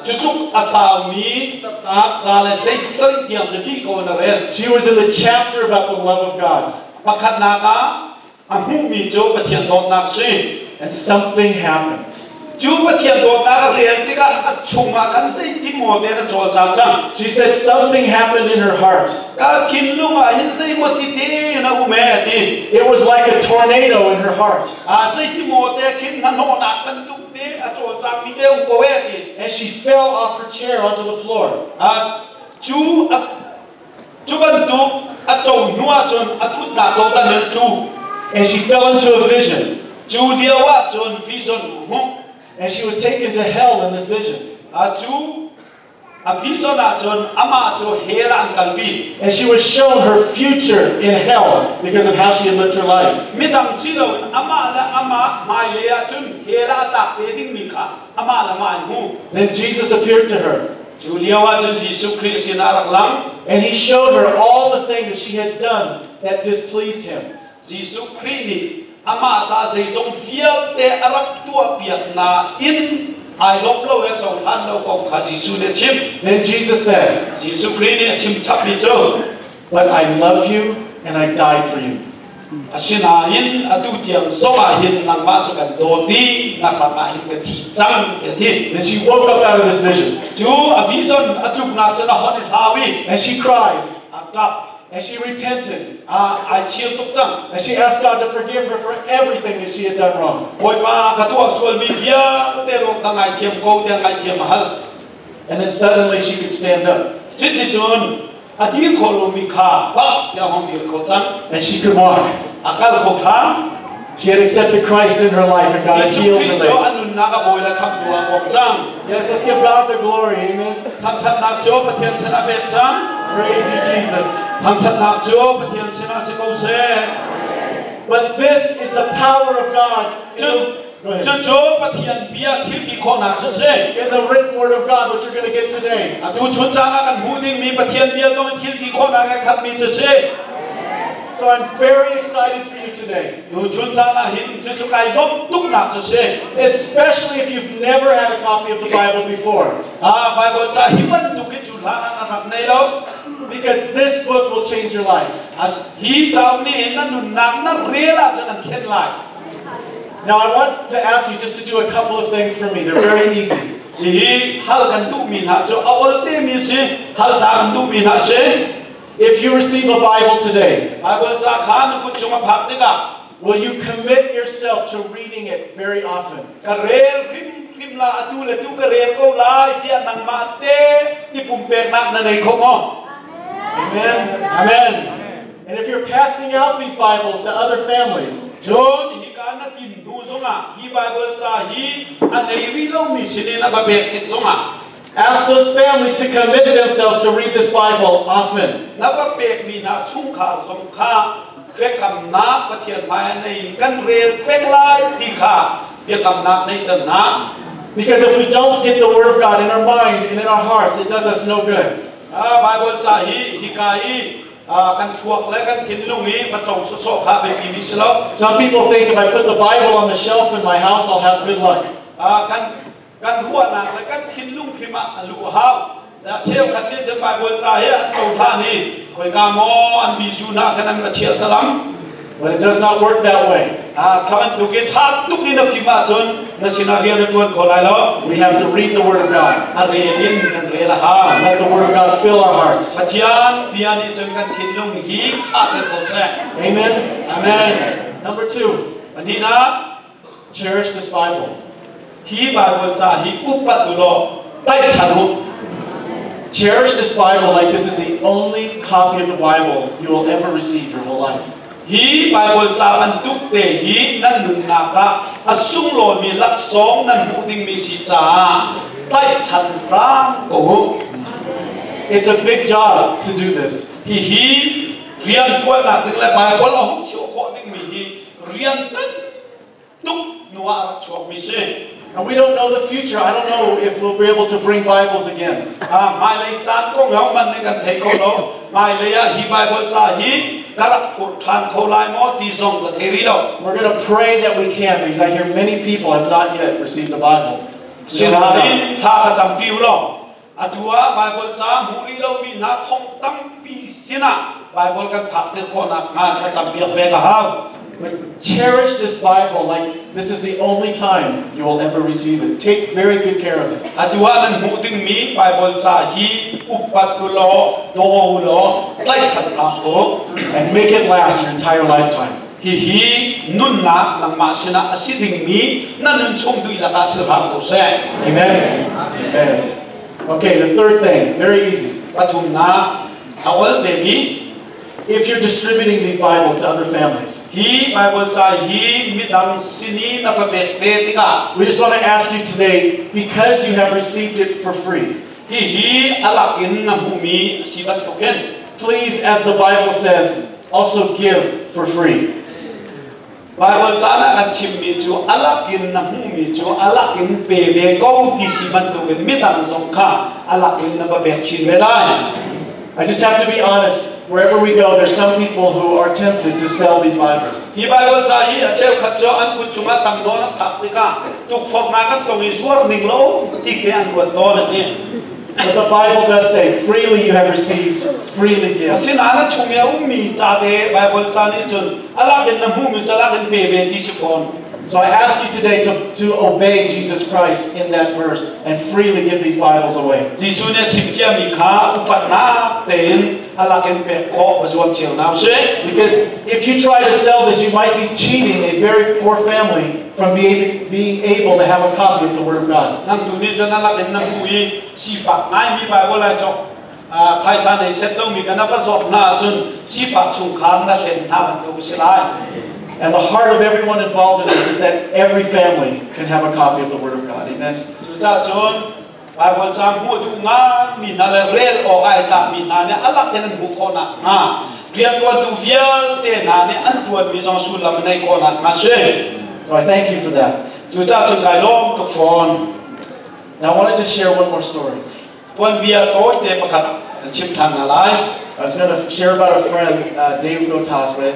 Speaker 4: Cu tluk a saumi catlap za le hlei sarih tiang cu dih ko in a rel.
Speaker 5: She was in the chapter about the love of God.
Speaker 4: Pakhatnak ah a hmuhmi cu Pathian dawtnak si.
Speaker 5: And something happened.
Speaker 4: Cu Pathian dawtnak a rel tikah a chungah khan zeitin maw te na cawlcang cang.
Speaker 5: She said something happened in her heart.
Speaker 4: Ka thinlung ah hin zeimaw ti te na um e ti.
Speaker 5: It was like a tornado in her heart.
Speaker 4: A zeiti maw te khin hnahnawhnak bantuk te a cawlcang mi te um ko e ti.
Speaker 5: And she fell off her chair onto the floor.
Speaker 4: A cu a Cu bantuk a co hnu ahcun a ṭhutnak todan in a tlu.
Speaker 5: And she fell into a vision.
Speaker 4: Cu lio ahcun vision a hmuh.
Speaker 5: And she was taken to hell in this vision.
Speaker 4: Cu a vision ahcun amah cu hell ah an kalpi.
Speaker 5: And she was shown her future in hell because of how she had lived her life.
Speaker 4: Midang si loin amah le amah hmailei ahcun hell ah a tlak te dingmi kha amah le amah in hmu.
Speaker 5: Then Jesus appeared to her.
Speaker 4: Cu lio ahcun Jesuh Khrih sinah a rak lang.
Speaker 5: And he showed her all the things that she had done that displeased him.
Speaker 4: Jesuh Khrih nih amah ca zeizong vialte a rak tuahpiak nain ai lawm lo i a cohlan lo kong kha Jesuh nih a chim.
Speaker 5: Then Jesus said,
Speaker 4: Jesuh Khrih nih a chim chapmi cu,
Speaker 5: "But I love you and I died for you."
Speaker 4: Asinain atu tiang zongah hin nangmah cu kan dawt i na hrangah hin ka thi cang tiah a ti.
Speaker 5: Then she woke up out of this vision.
Speaker 4: Cu a vision a tluknak cun a hon i hlau i
Speaker 5: And she cried.
Speaker 4: A ṭap.
Speaker 5: And she repented.
Speaker 4: A ai chir tuk cang.
Speaker 5: And she asked God to forgive her for everything that she had done wrong.
Speaker 4: Bawipa ka tuah sualmi vialte ruang ka ngaithiam ko tiah ngaithiam a hal.
Speaker 5: And then suddenly she could stand up.
Speaker 4: Cuticun a dir khawh lomi kha bak tiah hong dir kho cang.
Speaker 5: And she could walk.
Speaker 4: A kal kho ṭhan.
Speaker 5: She had accepted Christ in her life and God had
Speaker 4: Jesuh
Speaker 5: healed her
Speaker 4: Khrih cu a
Speaker 5: legs.
Speaker 4: nunnak a bawi le khamhtu ah bawm cang.
Speaker 5: Yes, let's give God the glory. Amen.
Speaker 4: Thangṭhatnak cu Pathian sinah pek cang.
Speaker 5: Praise you, Jesus.
Speaker 4: Thangṭhatnak cu Pathian sinah si ko seh.
Speaker 5: But this is the power of God.
Speaker 4: Cu
Speaker 5: Go ahead.
Speaker 4: cucu Pathian bia thil ti khawhnak cu si.
Speaker 5: In the written Word of God, which you're going to get today.
Speaker 4: Atu chun caan ah kan hmuh dingmi Pathian bia zong in thil ti khawhnak he khatmi cu si.
Speaker 5: So I'm very excited for you today.
Speaker 4: Tu chun caan ah hin cucu kai lawmh tuknak cu si.
Speaker 5: Especially if you've never had a copy of the Bible before.
Speaker 4: Ah, Bible ca hi bantuk hi cu hlan ah na rak nei lo.
Speaker 5: Because this book will change your life.
Speaker 4: As hi cauk nih hin na nunnak na rel ahcun an thlen lai.
Speaker 5: Now I want to ask you just to do a couple of things for me. They're very easy.
Speaker 4: Hihi hal kan duhmi hna cu a ol temi si, hal ta kan duhmi hna si.
Speaker 5: If you receive a Bible today,
Speaker 4: Bible ca kha na kut cung a phak tikah
Speaker 5: will you commit yourself to reading it very often?
Speaker 4: Ka rel hrimhrim la, atu le tu ka rel ko lai tiah nangmah te i pumpeknak na nei kho maw?
Speaker 5: Amen.
Speaker 4: Amen.
Speaker 5: And if you're passing out these Bibles to other families,
Speaker 4: Cun hika na tin hnu zongah hi Bible ca hi a nei rih lomi sinin a va pek tik zongah
Speaker 5: ask those families to commit themselves to read this Bible often.
Speaker 4: Na va pekmi hna chungkhar zong kha biakamnak Pathian hmai ah nei in kan rel peng lai ti kha biakamnak neihter hna.
Speaker 5: Because if we don't get the Word of God in our mind and in our hearts, it does us no good.
Speaker 4: Ah, Bible ca hi hika i ah, kan thluak le kan thinlung i va co sawsawh kha biapi mi si lo.
Speaker 5: Some people think if I put the Bible on the shelf in my house, I'll have good luck.
Speaker 4: Ah, kan kan ruahnak le kan thinlung hrim ah a luh a hau. Cheukhat nih cun Bible ca hi an cohlan i khoika maw an bizu hna khan an va chiah salam.
Speaker 5: But it does not work that way.
Speaker 4: Ah, kha bantuk i ṭha tuk in na fim ahcun na sinah rian na ṭuan kho lai lo.
Speaker 5: We have to read the Word of God.
Speaker 4: A rel in kan rel a hau.
Speaker 5: Let the Word of God fill our hearts.
Speaker 4: Pathian bia nih cun kan thinlung hi khahter ko seh.
Speaker 5: Amen.
Speaker 4: Amen.
Speaker 5: Number two,
Speaker 4: Pahnihnak,
Speaker 5: cherish this Bible.
Speaker 4: Hi Bible ca hi upat u law tlaihchan u.
Speaker 5: Cherish this Bible like this is the only copy of the Bible you will ever receive your whole life.
Speaker 4: Hi Bible ca bantuk te hi nan nunnak ah a sunglawimi laksawng nan hmuh dingmi si caah tlaihchan hram ko u.
Speaker 5: It's a big job to do this.
Speaker 4: Hihi rian ṭuannak ding le Bible a hung chuah khawh dingmi hi rian tam tuk hnu ah a rak chuakmi si.
Speaker 5: And we don't know the future. I don't know if we'll be able to bring Bibles again.
Speaker 4: Ah, hmailei caan kong ho man nih kan thei kho lo. Hmailei ah hi Bible ca hi ka rak phur ṭhan kho lai maw ti zong ka thei rih lo.
Speaker 5: We're going to pray that we can because I hear many people have not yet received the Bible. We don't have enough.
Speaker 4: Sinain thla ka campi u law atu ah Bible ca hmu rih lomi hna thong tampi sinah Bible kan phak tir khawh nakhnga thlacam piak ve ka hau.
Speaker 5: But cherish this Bible like this is the only time you will ever receive it. Take very good care of it.
Speaker 4: Atu ah nan hmuh dingmi Bible ca hi upat u law, daw u law, tlaihchan hram u.
Speaker 5: And make it last your entire lifetime.
Speaker 4: Hihi nunnak nangmah sinah a si dingmi na nun chung dihlak ah si hram ko seh.
Speaker 5: Amen. Amen. Okay, the third thing, very easy.
Speaker 4: Pathumnak a ol temi.
Speaker 5: If you're distributing these Bibles to other families,
Speaker 4: Hi Bible ca hi midang sin i na va pek ve tikah
Speaker 5: we just want to ask you today, because you have received it for free,
Speaker 4: hihi a lakin na hmuhmi a si bantukin
Speaker 5: please, as the Bible says, also give for free.
Speaker 4: Bible ca ah kan chimmi cu a lakin na hmuhmi cu a lakin pe ve ko ti si bantukin midang zong kha a lakin na va pek chin ve lai.
Speaker 5: I just have to be honest. Wherever we go, there's some people who are tempted to sell these Bibles.
Speaker 4: Hi Bible ca hi a cheukhat cu an kut cungah tam nawn an phak tikah tukforhnak an tong i zuar ning lo ti khi an ruat tawn a ti.
Speaker 5: But the Bible does say, freely you have received, freely give.
Speaker 4: Asinain a chung i a ummi ca te Bible ca nih cun a lakin na hmuhmi ca lakin pe ve ti si fawn.
Speaker 5: So I ask you today to obey Jesus Christ in that verse and freely give these Bibles away.
Speaker 4: Jesuh nih a chim ciami kha upatnak tein a lakin pek khawh va zuam cio hna usih.
Speaker 5: Because if you try to sell this, you might be cheating a very poor family from being able to have a copy of the Word of God.
Speaker 4: Nang tu nih cun a lakin na hmuh i sifak ngaimi Bible ai cawk phaisa nei set lomi kan va zawt hna ahcun sifak chungkhar na hlen hna bantuk a si lai.
Speaker 5: And the heart of everyone involved in this is that every family can have a copy of the Word of God. Amen.
Speaker 4: Cucaah cun Bible ca hmuh duh ngai mi hna le rel awk ai tlak mi hna nih a lak in an hmuh khawh nakhnga rianṭuantu vialte hna nih an ṭuanmi zong sullam neih khawh nakhnga si.
Speaker 5: So I thank you for that.
Speaker 4: Cucaah cun kai lawm tuk fawn.
Speaker 5: Now I wanted to share one more story.
Speaker 4: Tuanbia tawite pakhat kan chim ṭhan hna lai.
Speaker 5: I was going to share about a friend, Dave Gotas, but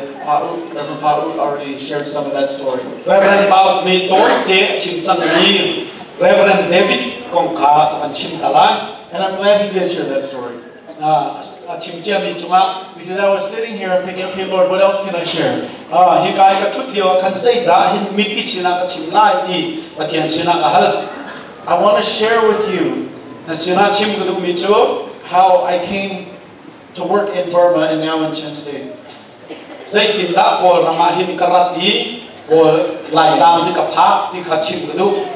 Speaker 5: Reverend Paut already shared some of that story.
Speaker 4: Reverend Paut nih tawite a chim cangmi Reverend David kong kha ka van chim ta lai.
Speaker 5: And I'm glad he did share that story.
Speaker 4: A chim ciami cungah
Speaker 5: Because I was sitting here, I'm thinking, okay, Lord, what else can I share?
Speaker 4: Hika i ka ṭhut lio ah khan zeidah hin mipi sinah ka chim lai ti Pathian sinah ka hal.
Speaker 5: I want to share with you
Speaker 4: Na sinah chim ka duhmi cu
Speaker 5: how I came to work in Burma and now in Chin State.
Speaker 4: Zeitindah Kawlram ah hin ka rat i Kawl Laitlang hi ka phak ti kha chim ka duh.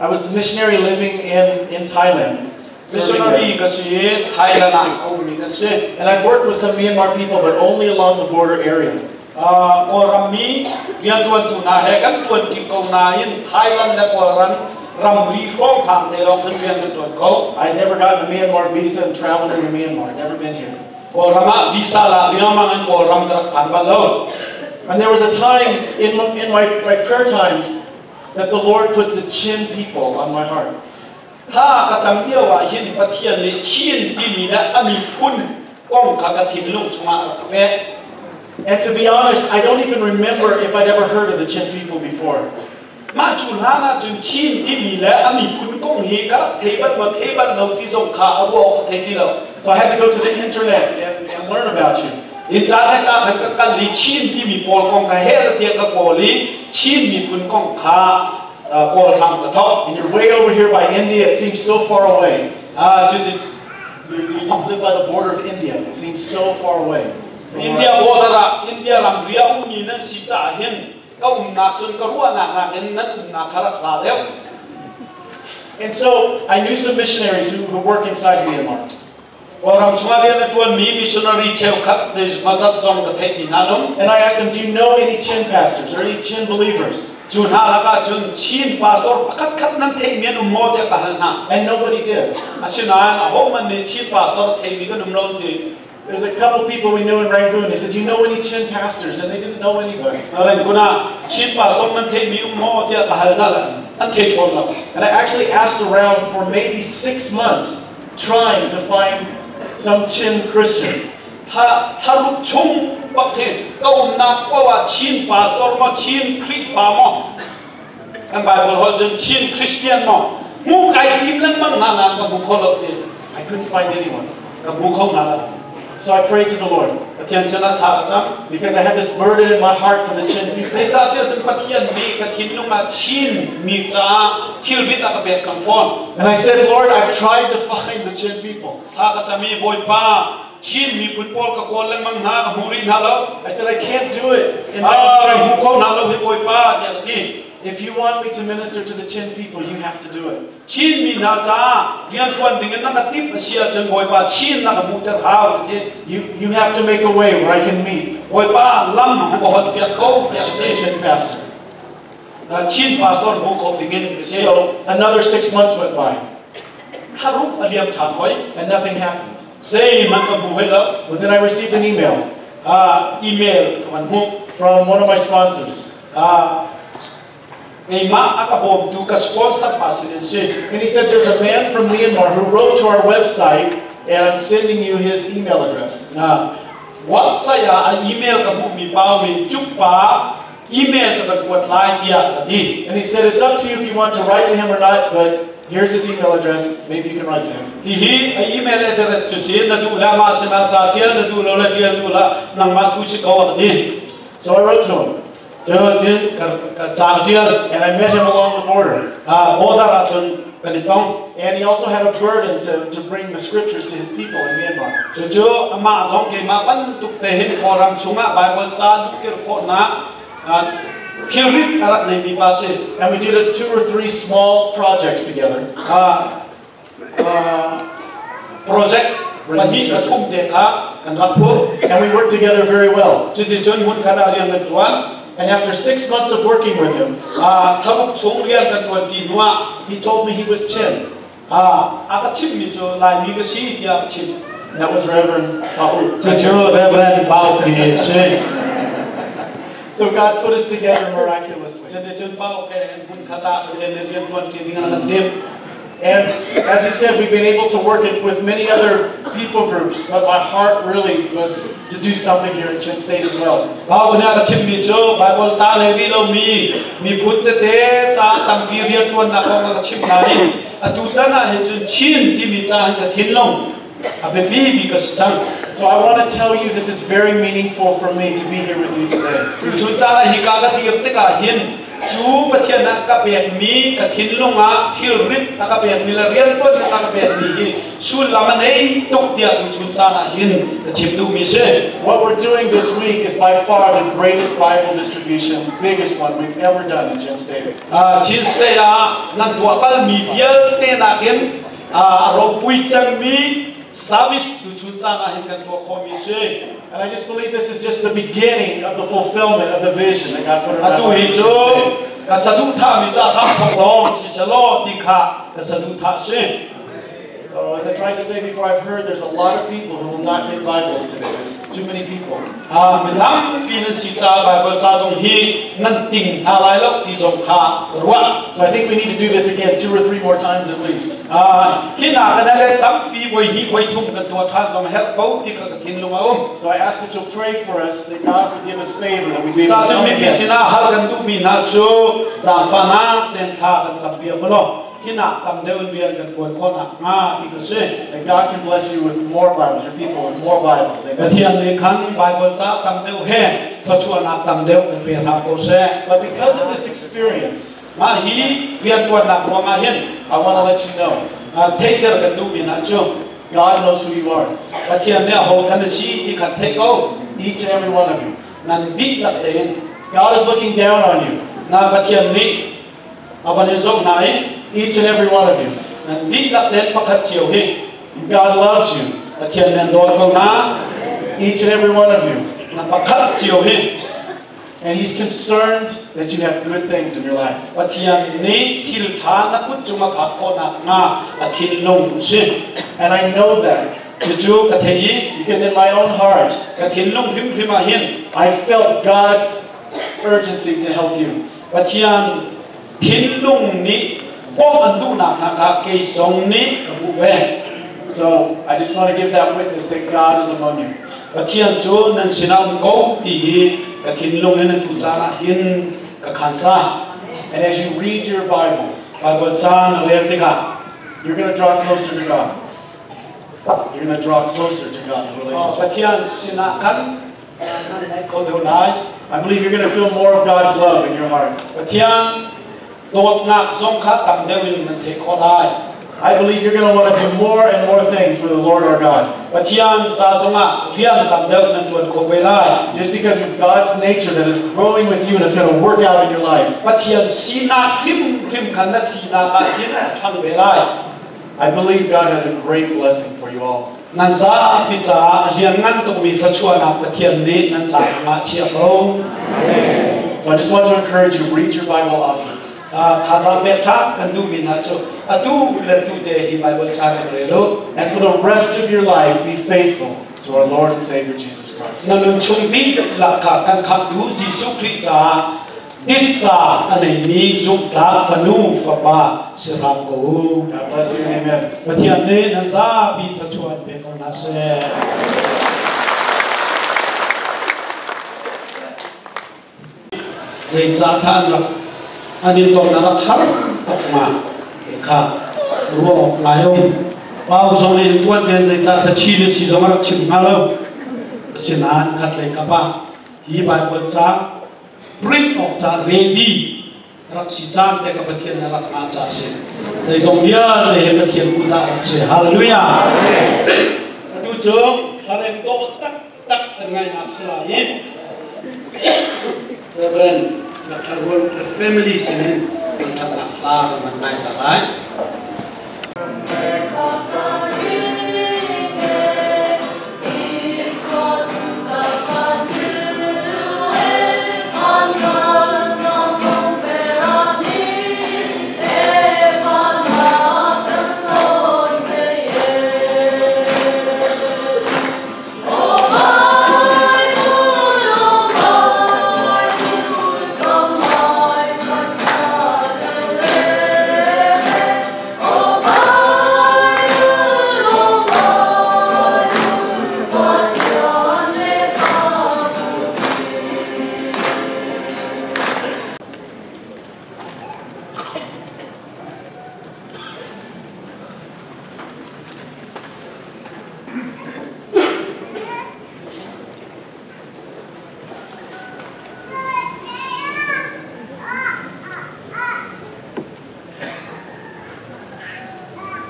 Speaker 5: I was a missionary living in Thailand.
Speaker 4: Missionary ka si i Thailand ah a ummi kan si.
Speaker 5: And I'd worked with some Myanmar people, but only along the border area.
Speaker 4: Kawlram mi rianṭuantu hna he kan ṭuanṭi ko nain Thailand le Kawlram ramri hrawnghrang te lawng kan rian kan ṭuan ko.
Speaker 5: I'd never gotten a Myanmar visa and traveled into Myanmar. Never been here.
Speaker 4: Kawlram ah visa la riangmang in Kawlram ka rak phan bal lo.
Speaker 5: And there was a time in my prayer times that the Lord put the Chin people on my heart.
Speaker 4: Thla ka cam lio ah hin Pathian nih Chin timi le a miphun kong kha ka thinlung chungah a rak ka pek.
Speaker 5: And to be honest, I don't even remember if I'd ever heard of the Chin people before.
Speaker 4: Mah cu hlan ah cun Chin timi le a miphun kong hi ka rak thei bal maw thei bal lo ti zong kha a ruah awk ka thei ti lo.
Speaker 5: So I had to go to the internet and learn about you.
Speaker 4: Internet ah khan ka kal i Chin timi pawl kong kha hel tiah ka kawl i Chin miphun kong kha kawl hram ka thawk.
Speaker 5: And you're way over here by India. It seems so far away. You live by the border of India. It seems so far away.
Speaker 4: India border ah India ramri a ummi nan si caah hin ka umnak cun ka ruahnak nakin nan umnak kha rak hla deuh.
Speaker 5: And so I knew some missionaries who work inside Myanmar.
Speaker 4: Kawlram chungah rian a ṭuanmi missionary cheukhat zeimawzat zong ka theihmi hna an um.
Speaker 5: And I asked them, do you know any Chin pastors or any Chin believers?
Speaker 4: Cu hna lakah cun Chin pastor pakhatkhat nan theihmi an um maw tiah ka hal hna.
Speaker 5: And nobody did.
Speaker 4: Asinain ahohmanh nih Chin pastor a theimi kan um lo ti.
Speaker 5: There's a couple people we knew in Rangoon. They said, do you know any Chin pastors? And they didn't know anybody.
Speaker 4: Rangoon ah Chin pastor nan theihmi um maw tiah ka hal hna le an thei fawn lo.
Speaker 5: And I actually asked around for maybe 6 months trying to find some Chin Christian.
Speaker 4: Thla 6 chung bak hin ka umnak paoh ah Chin pastor maw, Chin Khrihfa maw, kan Bible holh cun Chin Christian maw hmu kai tim lengmang hna nain ka hmu kho lo ti.
Speaker 5: I couldn't find anyone.
Speaker 4: Ka hmu kho hna lo.
Speaker 5: So I prayed to the Lord
Speaker 4: Pathian sinah thla ka cam.
Speaker 5: because I had this burden in my heart for the Chin people.
Speaker 4: Zeicahtiah cun Pathian nih ka thinlung ah Chin mi caah thilrit a ka pek cang fawn.
Speaker 5: And I said, Lord, I've tried to find the Chin people.
Speaker 4: Thla ka cam i, Bawipa, Chin miphun pawl ka kawl lengmang hna, ka hmu rih hna lo.
Speaker 5: I said, I can't do it in my own
Speaker 4: Ah, ka hmu
Speaker 5: strength.
Speaker 4: kho hna lo hi, Bawipa, tiah ka ti.
Speaker 5: If you want me to minister to the Chin people, you have to do it.
Speaker 4: Chin mi hna caah rianṭuan dingin na ka timh a si ahcun, Bawipa, Chin na ka hmuhter hau, ka ti.
Speaker 5: You have to make a way where I can meet
Speaker 4: Bawipa, lam ka hon piak ko, tiah ka
Speaker 5: the
Speaker 4: ti.
Speaker 5: Chin pastor.
Speaker 4: Chin pastor hmu kho dingin ka ti.
Speaker 5: So another 6 months went by
Speaker 4: Thla 6 a liam ṭhan hoi.
Speaker 5: and nothing happened.
Speaker 4: Zeihmanh ka hmu hoi lo.
Speaker 5: Well, then I received an email
Speaker 4: Email ka van hmuh.
Speaker 5: from one of my sponsors.
Speaker 4: Keimah a ka bawmtu ka sponsor pa sin in si.
Speaker 5: And he said, there's a man from Myanmar who wrote to our website, and I'm sending you his email address.
Speaker 4: Website ah a email ka hmuhmi pa mi cuk pa email cu kan kuat lai tiah ka ti.
Speaker 5: And he said, it's up to you if you want to write to him or not, but here's his email address. Maybe you can write to him.
Speaker 4: Hihi a email address cu si, na duh la mah sinah ca tial na duh lo le tial duh la nangmah thu si ko, a ka ti.
Speaker 5: So I wrote to him,
Speaker 4: Cu tin ka ca tial.
Speaker 5: and I met him along the border.
Speaker 4: Border ah cun kan i tong.
Speaker 5: And he also had a burden to bring the scriptures to his people in Myanmar.
Speaker 4: Cucu amah zong keimah bantuk te hin Kawlram chungah Bible ca luhter khawhnak thilrit a rak neimi pa si.
Speaker 5: And we did two or three small projects together.
Speaker 4: Project pahnih pathum te kha kan rak phur.
Speaker 5: And we worked together very well.
Speaker 4: Cuticun hmun khat ah rian kan ṭuan.
Speaker 5: And after 6 months of working with him,
Speaker 4: Thla 6 chung rian kan ṭuan ṭi hnuah
Speaker 5: he told me he was Chin.
Speaker 4: A ka chimmi cu Laimi ka si tiah ka chim.
Speaker 5: That was Reverend Paul.
Speaker 4: Cucu Reverend Pau khi si.
Speaker 5: So God put us together miraculously.
Speaker 4: Cuticun Pau ke hmun khat ah rian rian ṭuan ṭi ding an kan timh.
Speaker 5: And as he said, we've been able to work it with many other people groups, but my heart really was to do something here in Chin State as well.
Speaker 4: Pau nih a ka chimmi cu Bible ca le ri lomi miphun tete ca tampi rianṭuannak kong a ka chimh hna i atu tan ah hin cun Chin timi ca hin ka thinlung a biapi bik a si cang.
Speaker 5: So I want to tell you this is very meaningful for me to be here with you today.
Speaker 4: Tuchun caan ah hika ka dir tikah hin cu Pathian ah ka pekmi ka thinlung ah thilrit a ka pekmi le rianṭuannak a ka pekmi hi sullam a nei tuk tiah tuchun caan ah hin ka chim duhmi si.
Speaker 5: What we're doing this week is by far the greatest Bible distribution, biggest one we've ever done in Chin State.
Speaker 4: Chin State ah nan tuah balmi vialte nakin a ropui cemmi service tuchun caan ah hin kan tuah khawhmi si.
Speaker 5: And I just believe this is just the beginning of the fulfillment of the vision that God put in my
Speaker 4: Atu
Speaker 5: heart.
Speaker 4: hi
Speaker 5: for Chin
Speaker 4: cu
Speaker 5: State.
Speaker 4: ka saduhthahmi cu a hramthawk lawng si selaw ti kha ka saduhthah si.
Speaker 5: So as I tried to say before, I've heard there's a lot of people who will not get Bibles today. There's too many people.
Speaker 4: Mi tampi nan si ca Bible ca zong hi nan ting hna lai lo ti zong kha ka ruah.
Speaker 5: So I think we need to do this again 2 or 3 more times at least.
Speaker 4: Hi na kan le tampi voi hnih voi thum kan tuah ṭhan zong herh ko ti kha ka thinlung a um.
Speaker 5: So I ask that you'll pray for us, that God would give us favor, that we'd be able
Speaker 4: Ca
Speaker 5: to
Speaker 4: cun
Speaker 5: come
Speaker 4: mipi
Speaker 5: again.
Speaker 4: sinah hal kan duhmi hna cu zaangfahnak ten thla kan campiak ulaw hinak tam deuh in rian kan ṭuan khawh nakhnga ti ka si.
Speaker 5: That God can bless you with more Bibles, your people with more Bibles. Amen.
Speaker 4: Pathian nih khan Bible ca tam deuh he thluachuahnak tam deuh kan pe hram ko seh.
Speaker 5: But because of this experience,
Speaker 4: Mah hi rianṭuannak ruangah hin
Speaker 5: I want to let you know,
Speaker 4: theihter kan duhmi hna cu
Speaker 5: God knows who you are.
Speaker 4: Pathian nih aho thlan a si ti khan theih ko.
Speaker 5: Each and every one of you.
Speaker 4: Nan dihlak tein.
Speaker 5: God is looking down on you.
Speaker 4: Na Pathian nih a van in zoh hna i
Speaker 5: Each and every one of you.
Speaker 4: Nan dihlak tein pakhat cio hi.
Speaker 5: God loves you.
Speaker 4: Pathian nan dawt ko hna.
Speaker 5: Each and every one of you.
Speaker 4: Na pakhat cio hi.
Speaker 5: And He's concerned that you have good things in your life.
Speaker 4: Pathian nih thil ṭha na kut cungah phak khawhnak hnga a thinlung si.
Speaker 5: And I know that.
Speaker 4: Cucu ka thei i
Speaker 5: Because in my own heart,
Speaker 4: ka thinlung hrimhrim ah hin
Speaker 5: I felt God's urgency to help you.
Speaker 4: Pathian thinlung nih bawmh an duhnak hna kha kei zong nih ka hmuh ve.
Speaker 5: So I just want to give that witness that God is among you.
Speaker 4: Pathian cu nan sinah um ko ti hi ka thinlung in atu caan ah hin ka khansa.
Speaker 5: And as you read your Bibles,
Speaker 4: Bible ca na rel tikah
Speaker 5: you're going to draw closer to God. You're going to draw closer to God in relationship.
Speaker 4: Pathian sinah khan nan naih kho deuh lai.
Speaker 5: I believe you're going to feel more of God's love in your heart.
Speaker 4: Pathian dawtnak zong kha tam deuh in nan theih khawh lai.
Speaker 5: I believe you're going to want to do more and more things for the Lord our God.
Speaker 4: Pathian ca zongah rian tam deuh nan ṭuan kho ve lai.
Speaker 5: Just because of God's nature that is growing with you and is going to work out in your life.
Speaker 4: Pathian sinak hrimhrim khan na sinak ah hin a ṭhang ve lai.
Speaker 5: I believe God has a great blessing for you all.
Speaker 4: Nan zapi caah a lianngan tukmi thluachuahnak Pathian nih nan caah a chia ko.
Speaker 5: So I just want to encourage you, read your Bible often.
Speaker 4: Thazaang pek ṭha kan duhmi hna cu atu le tu te hi Bible ca kan rel u.
Speaker 5: And for the rest of your life, be faithful to our Lord and Savior Jesus Christ.
Speaker 4: Na nun chung dihlak kha kan khamhtu Jesuh Khrih caah titsa a neimi zumhtlak fanu fapa si hram ko u.
Speaker 5: God bless you and amen.
Speaker 4: Pathian nih nan zapi thluachuah in pe ko hna seh. Zeicah thla an rak an in ton a rak har tuk ma ti kha ruah awk ngai um. Pau zong nih tuan tein zeicah thla chi le si zong a rak chim hnga lo. Asinain khat lei kap ah hi Bible ca print awk ca ready rak si caan te ka Pathian na rak ngah ca a si. Zeizong vialte hi Pathian kut ah an si. Hallelujah. Atu cu thlarem dawh taktak kan ngaihnak si lai i Reverend Dr. Rual le family sinin kan ṭhatnak hla kan van ngai ta lai.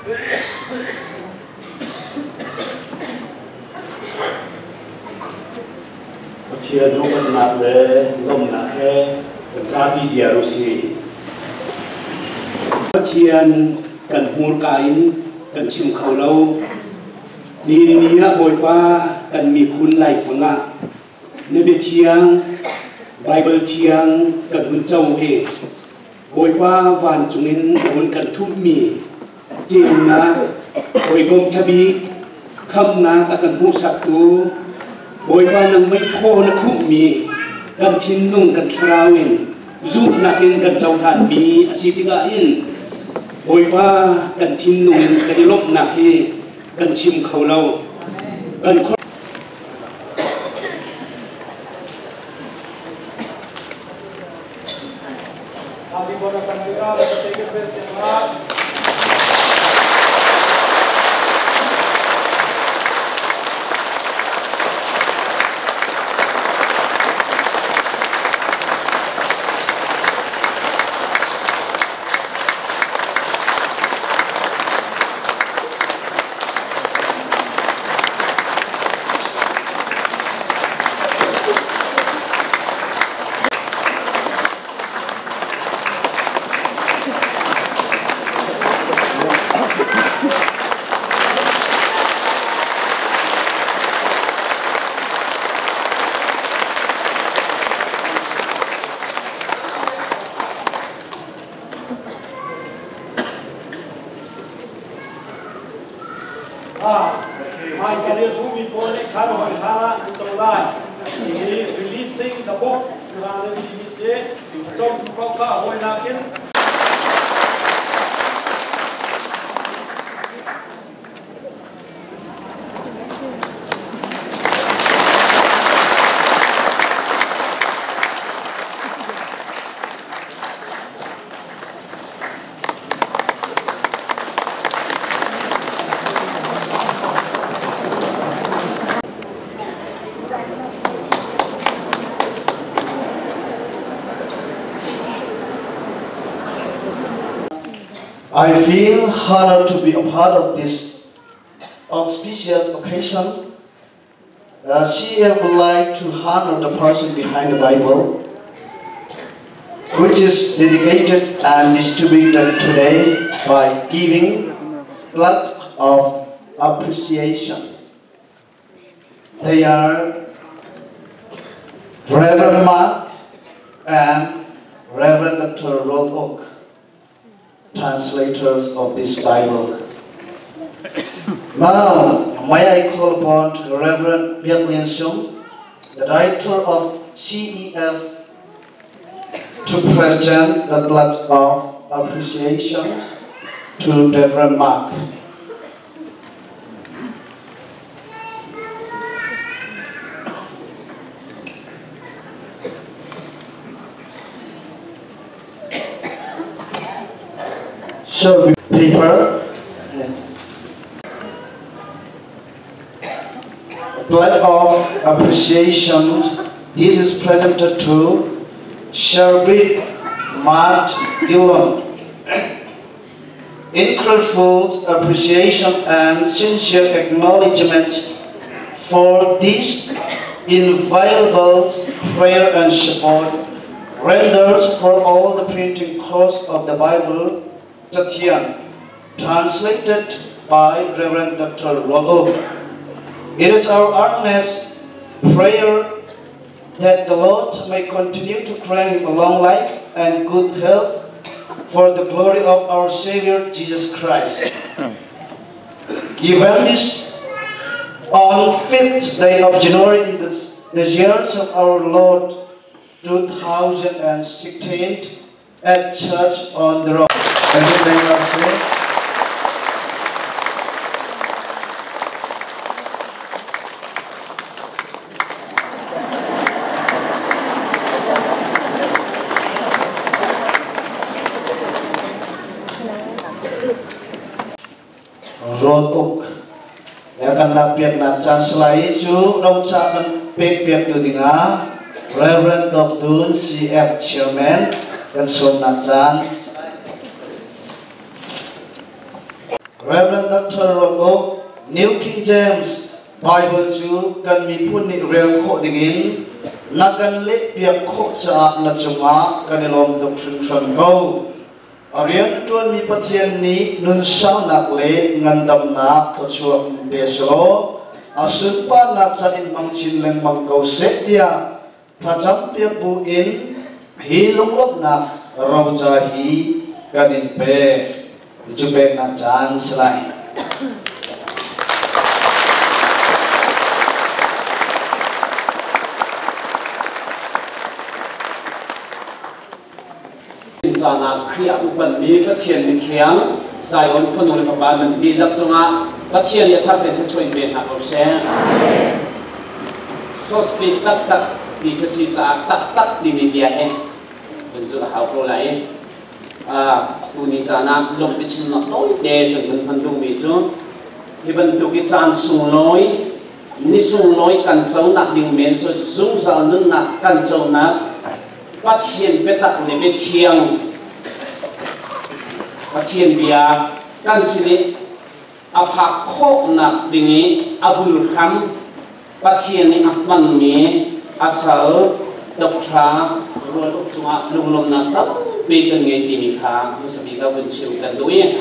Speaker 3: Pathian upatnak le lawmhnak he kan zapi bia u si. Pathian kan hmurka in kan chim kho lo. Nihin ni ah Bawipa kan miphun laifang ah na bia thiang Baibal thiang kan hun co hi Bawipa vancung in na hun kan ṭhumhmi ceunak hawikom ṭhabik khamhnak a kan hmuhsaktu Bawipa nang meikhaw na khumhmi kan thinlung kan thlarau in zumhnak in kan cohlanmi a si tikah hin Bawipa kan thinlung in kan i lawmhnak hi kan chim kho lo. Kan Releasing the book
Speaker 6: I feel honored to be a part of this auspicious occasion. Uh, CF would like to honor the person behind the Bible, which is dedicated and distributed today by giving blood of appreciation. They are Reverend Mark and Reverend Dr. Roll Oak, translators of this Bible. Now, may I call upon Reverend Biak Sung, the director of CEF, to present the blood of appreciation to Reverend Mark. So paper, blood of appreciation. This is presented to Sherbit Mark Dillon. In grateful appreciation and sincere acknowledgement for this invaluable prayer and support renders for all the printing cost of the Bible, Tatian, translated by Reverend Dr. Roll It is our earnest prayer that the Lord may continue to grant him a long life and good health for the glory of our Savior Jesus Christ. Given this on fifth day of January in the, the years of our Lord 2016 at Church on the Rock. Thank you very much, sir. Rawl uk ya kan lak piak nak caan selai cu roca kan pek piak tu dingah Reverend Dr. CF Chairman kan sawm nak caan. Reverend Dr. Rual Uk, New King James Bible cu kan miphun nih rel khawh dingin na kan lehpiak khawh caah na cungah kan i lawm tuk hringhran ko. A rian ṭuanmi Pathian nih nunsaunak le ngandamnak thluachuah in pe selaw a sunparnak ca in hmang chin lengmang ko seh tiah thlacampiak bu in hi lunglawmhnak roca hi kan in pek. Cu peknak caan si lai.
Speaker 7: Caan ah Khrih ah upanmi Pathian mithiang Zion fanu le fapa nan dihlak cungah Pathian nih a thar tein thluachuah in pe hna ko seh. Sospi taktak ti ka si caah taktak timi bia hi kan zulh a hau ko lai. Tuni caan ah lung biachimnak tawite kan vun hman duhmi cu hi bantuk i caan sunglawi ni sunglawi kan conak ding men so zungzal nunnak kan conak Pathian biatak le biathiang Pathian bia kan sin i a phak khawhnak ding i a bul hram Pathian nih a hmanmi a sal Dr. Rual Uk cungah lunglawmhnak tampi kan ngei timi kha hmasa bik ah vun chim kan duh i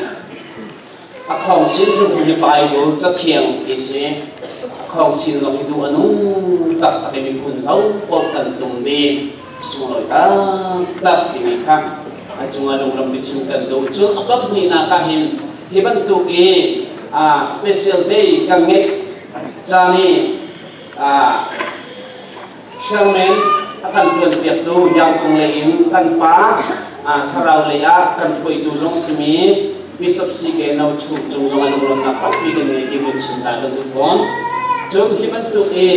Speaker 7: a khawng sin hrimhrim hi Bible cathiang ti si a khawng sin zong hi duh a nung taktak i miphun zo paoh kan tlungmi sunglawi taktak timi kha a cungah lunglawm biachim kan duh. Cun a pahnih ah hin hi bantuk i special day kan ngeih caan i chairman a kan ṭuanpiaktu Yangkung lei in kan pa thlarau lei ah kan hruaitu zong simi Bishop CK No Chu cung zong a lunglawmnak tampi kan ngei ti vun chim ta kan duh fawn. Cun hi bantuk i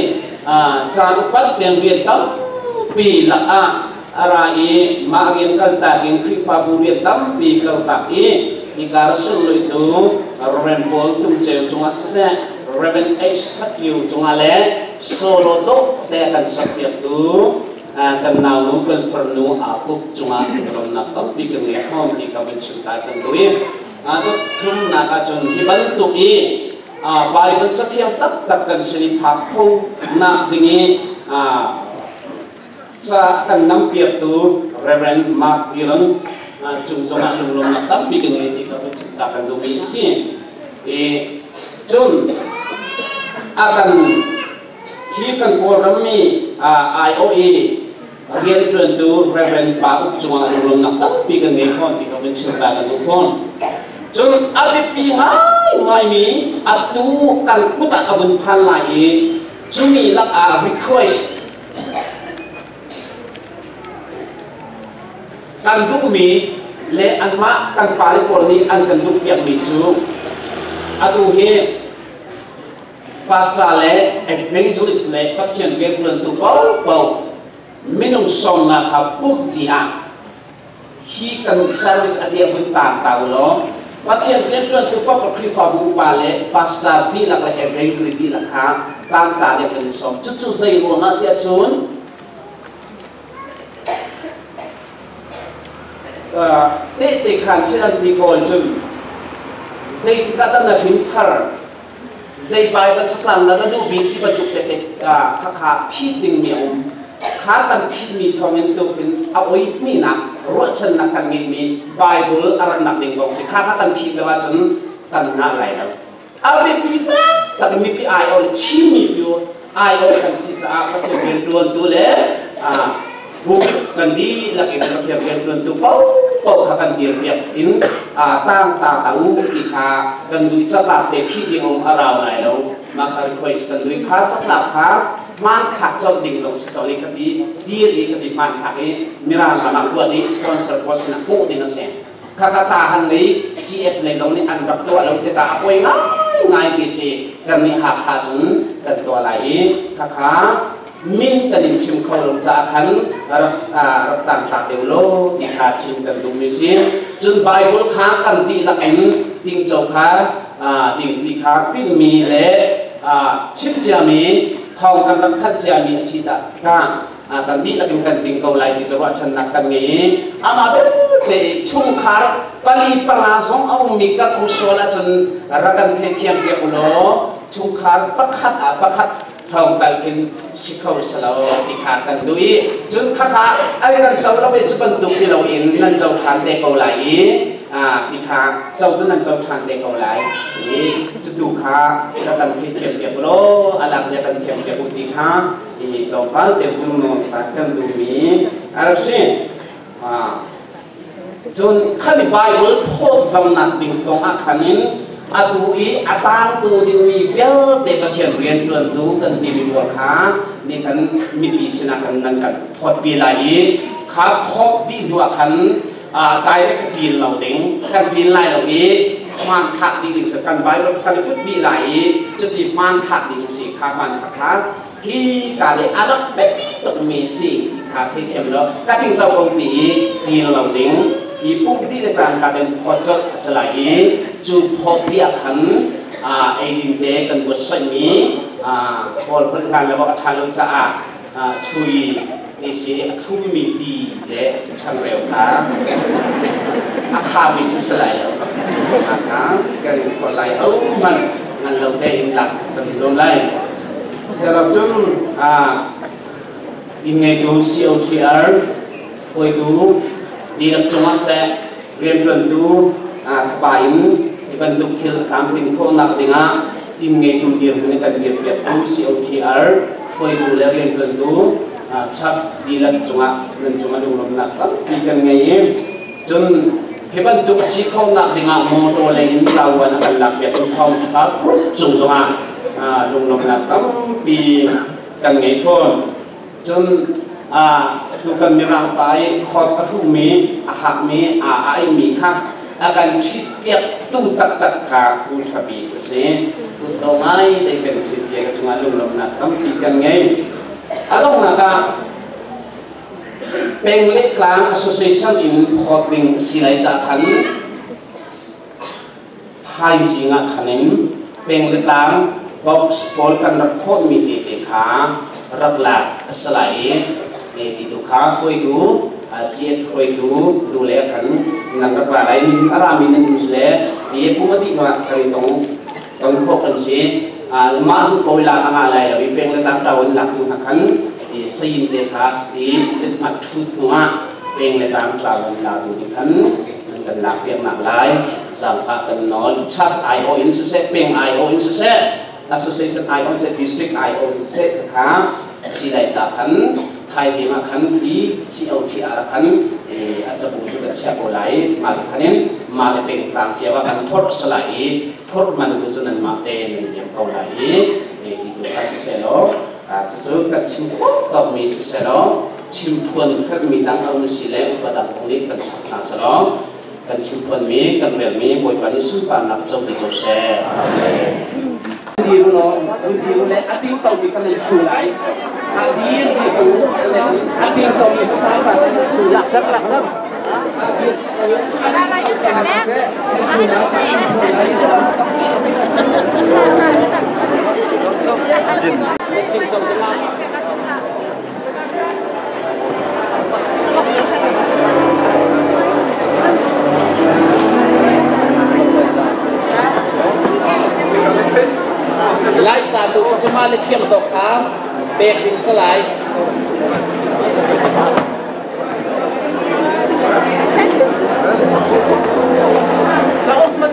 Speaker 7: caan upat leng rian tampi lakah a ra i mah rian kaltak in Khrihfabu rian tampi kaltak i hika ra sunloitu Reverend Paul Tum Ceu cungah siseh Reverend H. That Liu cungah le solo dawh te kan sakpiaktu kan naunu kan farnu aa kuk cungah lunglawmhnak tampi kan ngei fawn ti kha vun chim ta kan duh i thumnak ahcun hi bantuk i Bible cathiang taktak kan sin i phak kho nak ding i ca kan nampiaktu Reverend Mark Dillon cung zongah lunglawmhnak tampi kan ngei ti kha vun chim ta kan duhmi a si. I cun a kan hi kan Kawlram mi IOE rian ṭuantu Reverend Pa Uk cungah lunglawmhnak tampi kan ngei fawn ti kha vun chim ta kan duh fawn. Cun a biapi ngaingaimi atu kan kut ah a vun phan lai i cumi lakah request kan duhmi le anmah kan pale pawl nih an kan duhpiakmi cu atu hi pastor le evangelist le Pathian rianṭuantu paohpaoh minung sawmnak kha pumh dih ah hi kan service a dia vun taang ta u law Pathian rianṭuantu paoh Khrihfabu upa le pastor dihlak le evangelist dihlak kha taang ta deuh kan i sawm. Cucu zei ruangah tiah cun Tehte khaan chit an ti kawl cun zeitik ah dah na hrin thar, zei Baibal catlang dah na duh bik ti bantuk tete khakha phit dingmi a um. Kha kan phitmi thawngin tukin a oihninak ruahchannak kan ngeihmi Baibal a ratnak ding kong si. Kha kha kan phit lo ahcun kan ngah lai lo. A biapi taktak in mipi aiawh le Chinmi pi aiawh kan si caah Pathian rianṭuantu le bu kan dihlak in Pathian rianṭuantu paohpaoh kha kan dirpiak in tang ta ta u ti kha kan duh i catlap te phih ding um a rau lai lo. Mah kha request kan duh i kha catlap kha hmanthlak colh ding zong si colh i ka ti dir i ka ti hmanthlak i mirang ram ah kuat i sponsor pawl sinah hmuh ding a si. Khakha tahan lei CF lei zong nih an rak tuah lo tikah a poi ngaingai ti si. Kan nih Hakha cun kan tuah lai i khakha min kan in chim kho lo caah khan rak rak tang ta te law ti kha chim kan duhmi si. Cun Bible kha kan dihlak in tingco kha dingpi kha tinhmi le chim ciami thawng kan rak thanh ciami a si ta tikah. Kan dihlak in kan ting ko lai ti cu ruahchannak kan ngei i amah belte chungkhar pali panga zong a ummi kan um sual ahcun rak kan theithiam piak u law chungkhar pakhat ah pakhat thawng tal khin si kho selaw ti kha kan duh i cun khakha ai kan co lo i cu bantuk ti loin nan co ṭhan te ko lai i ti kha co cu nan co ṭhan te ko lai i cutu kha rak kan theithiam piak u law a lak zia kan thiam piak u ti kha hi tlawmpal te vun nawn ta kan duhmi a rak si. Cun khami Bible phawtzamnak ding kong ah khan in atu i a tangtu dingmi vialte Pathian rianṭuantu kan timi pawl kha nih khan mipi sinah khan nan kan phawtpi lai i kha phawt dih hnu ah khan direct ka ṭin lo ding kan ṭin lai lo i hmanthlak dih ding si kan Bible kan put dih lai i cuti hmanthlak ding si kha hmanthlak kha hi ka le a rak biapi tukmi si ti kha theithiam law ka tingco ko ti i ṭin lo ding hi pumh dih le caan ka den phawt colh a si lai i cu phawt dih ah khan eidin te kan buatsaihmi kawl holh hlan le a ṭha lo caah chui ti si a thlummi ti le changreu kha a khami cu si lai lo kha kan in phawt lai ho hmanh ngan lo tein lak kan i zuam lai. Serap cun inn ngeitu COTR hruaitu dihlak cungah seh rianṭuantu thapa in hi bantuk thil a tlamtling khawhnak dingah inn ngeitu dirhmun in kan dirpiaktu COTR hruaitu le rianṭuantu church dihlak cungah nan cungah lunglawmhnak tampi kan ngei i cun hi bantuk a si khawhnak dingah motor lei in ṭavuan a kan lakpiaktu thawngṭha group cung zongah lunglawmhnak tampi kan ngei fawn. Cun tukan mirang pa i khawt a hruhmi, a hakmi, a aimi kha a kan ṭhitpiaktu taktak kha U Ṭha Bik a si. Kutdo ngai te kan ṭhitpiak a cungah lunglawmhnak tampi kan ngei. A donghnak ah Peng le Tlang Association in phawt ding a si lai ca khan thaizing ah khan in peng le tlang box pawl kan rak phawtmi tete kha rak lak a si lai i ti tu kha hruaitu CF hruaitu lu le khan nan rak ra lai. Nihin a rami nan um le i pumati ma kan i tong ton khawh kan si. Mah duh pawi lak a ngah lai lo i peng le tlang tau in lak tu hna khan i sayin te kha i hmat thut hnu ah peng le tlang tlau in la tu nih khan kan lak piaknak lai zaangfah kan nawl. Church aiawh in siseh, peng aiawh in siseh, association aiawh in siseh, district aiawh in siseh, kha si lai ca khan thaizing ah khan hi COTR ah khan a cabu cu kan chiah ko lai. Mah te khan in mah le pengtlang cio ah kan phorh a si lai i phorh man tu cu nanmah te nan liam ko lai i ti tu kha siseh law cucu kan chim khawh tawkmi siseh law chimphuan herhmi dang a um si le upa dang zong nih kan chap hna selaw kan chimphuanmi kan relmi Bawipa nih sunparnak co ti ko seh. Dir law dir le a ting to mi kan chu lai. A dir ti tu a ting to mi sa pa kan chu.
Speaker 8: Lak sak lak sak.
Speaker 7: Lai ca tu cuma le thiam tawk kha pek ding si lai. Cauk man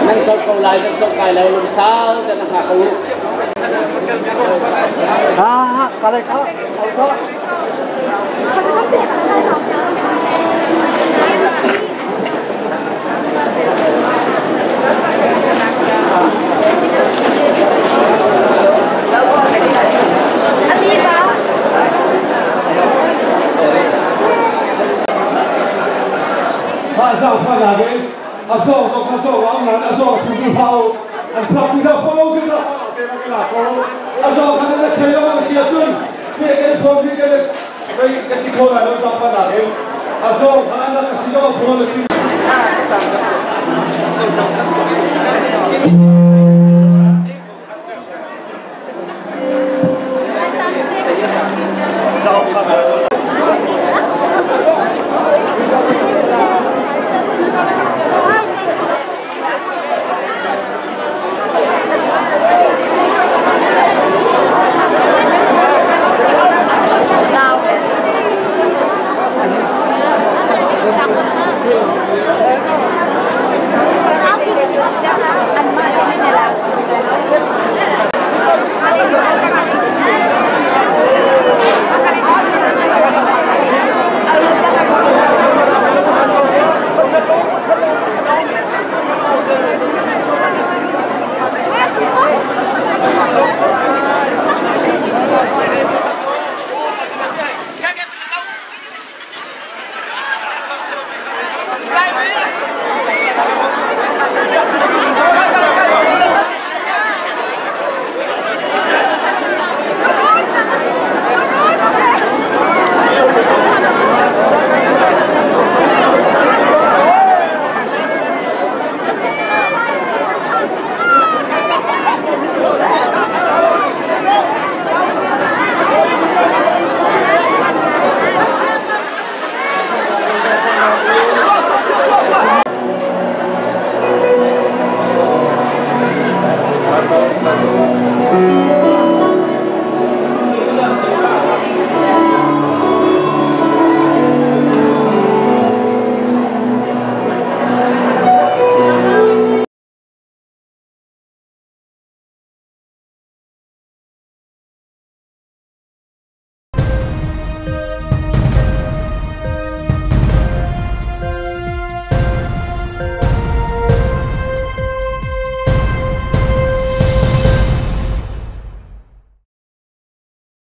Speaker 7: nan co ko lai, nan co kai lo, lungsau te na hngak ko.
Speaker 8: Ha ha, kale ka.
Speaker 9: Ma zau pha na ke aso so kha so wang nan aso thu tu thau an phak pi thau po ke sa ke na ke la ko aso kha na chei lo ma sia chun te ke phone ke ke kai ke ti kho la lo zau pha na ke aso kha na ka si. si lo Paul a si.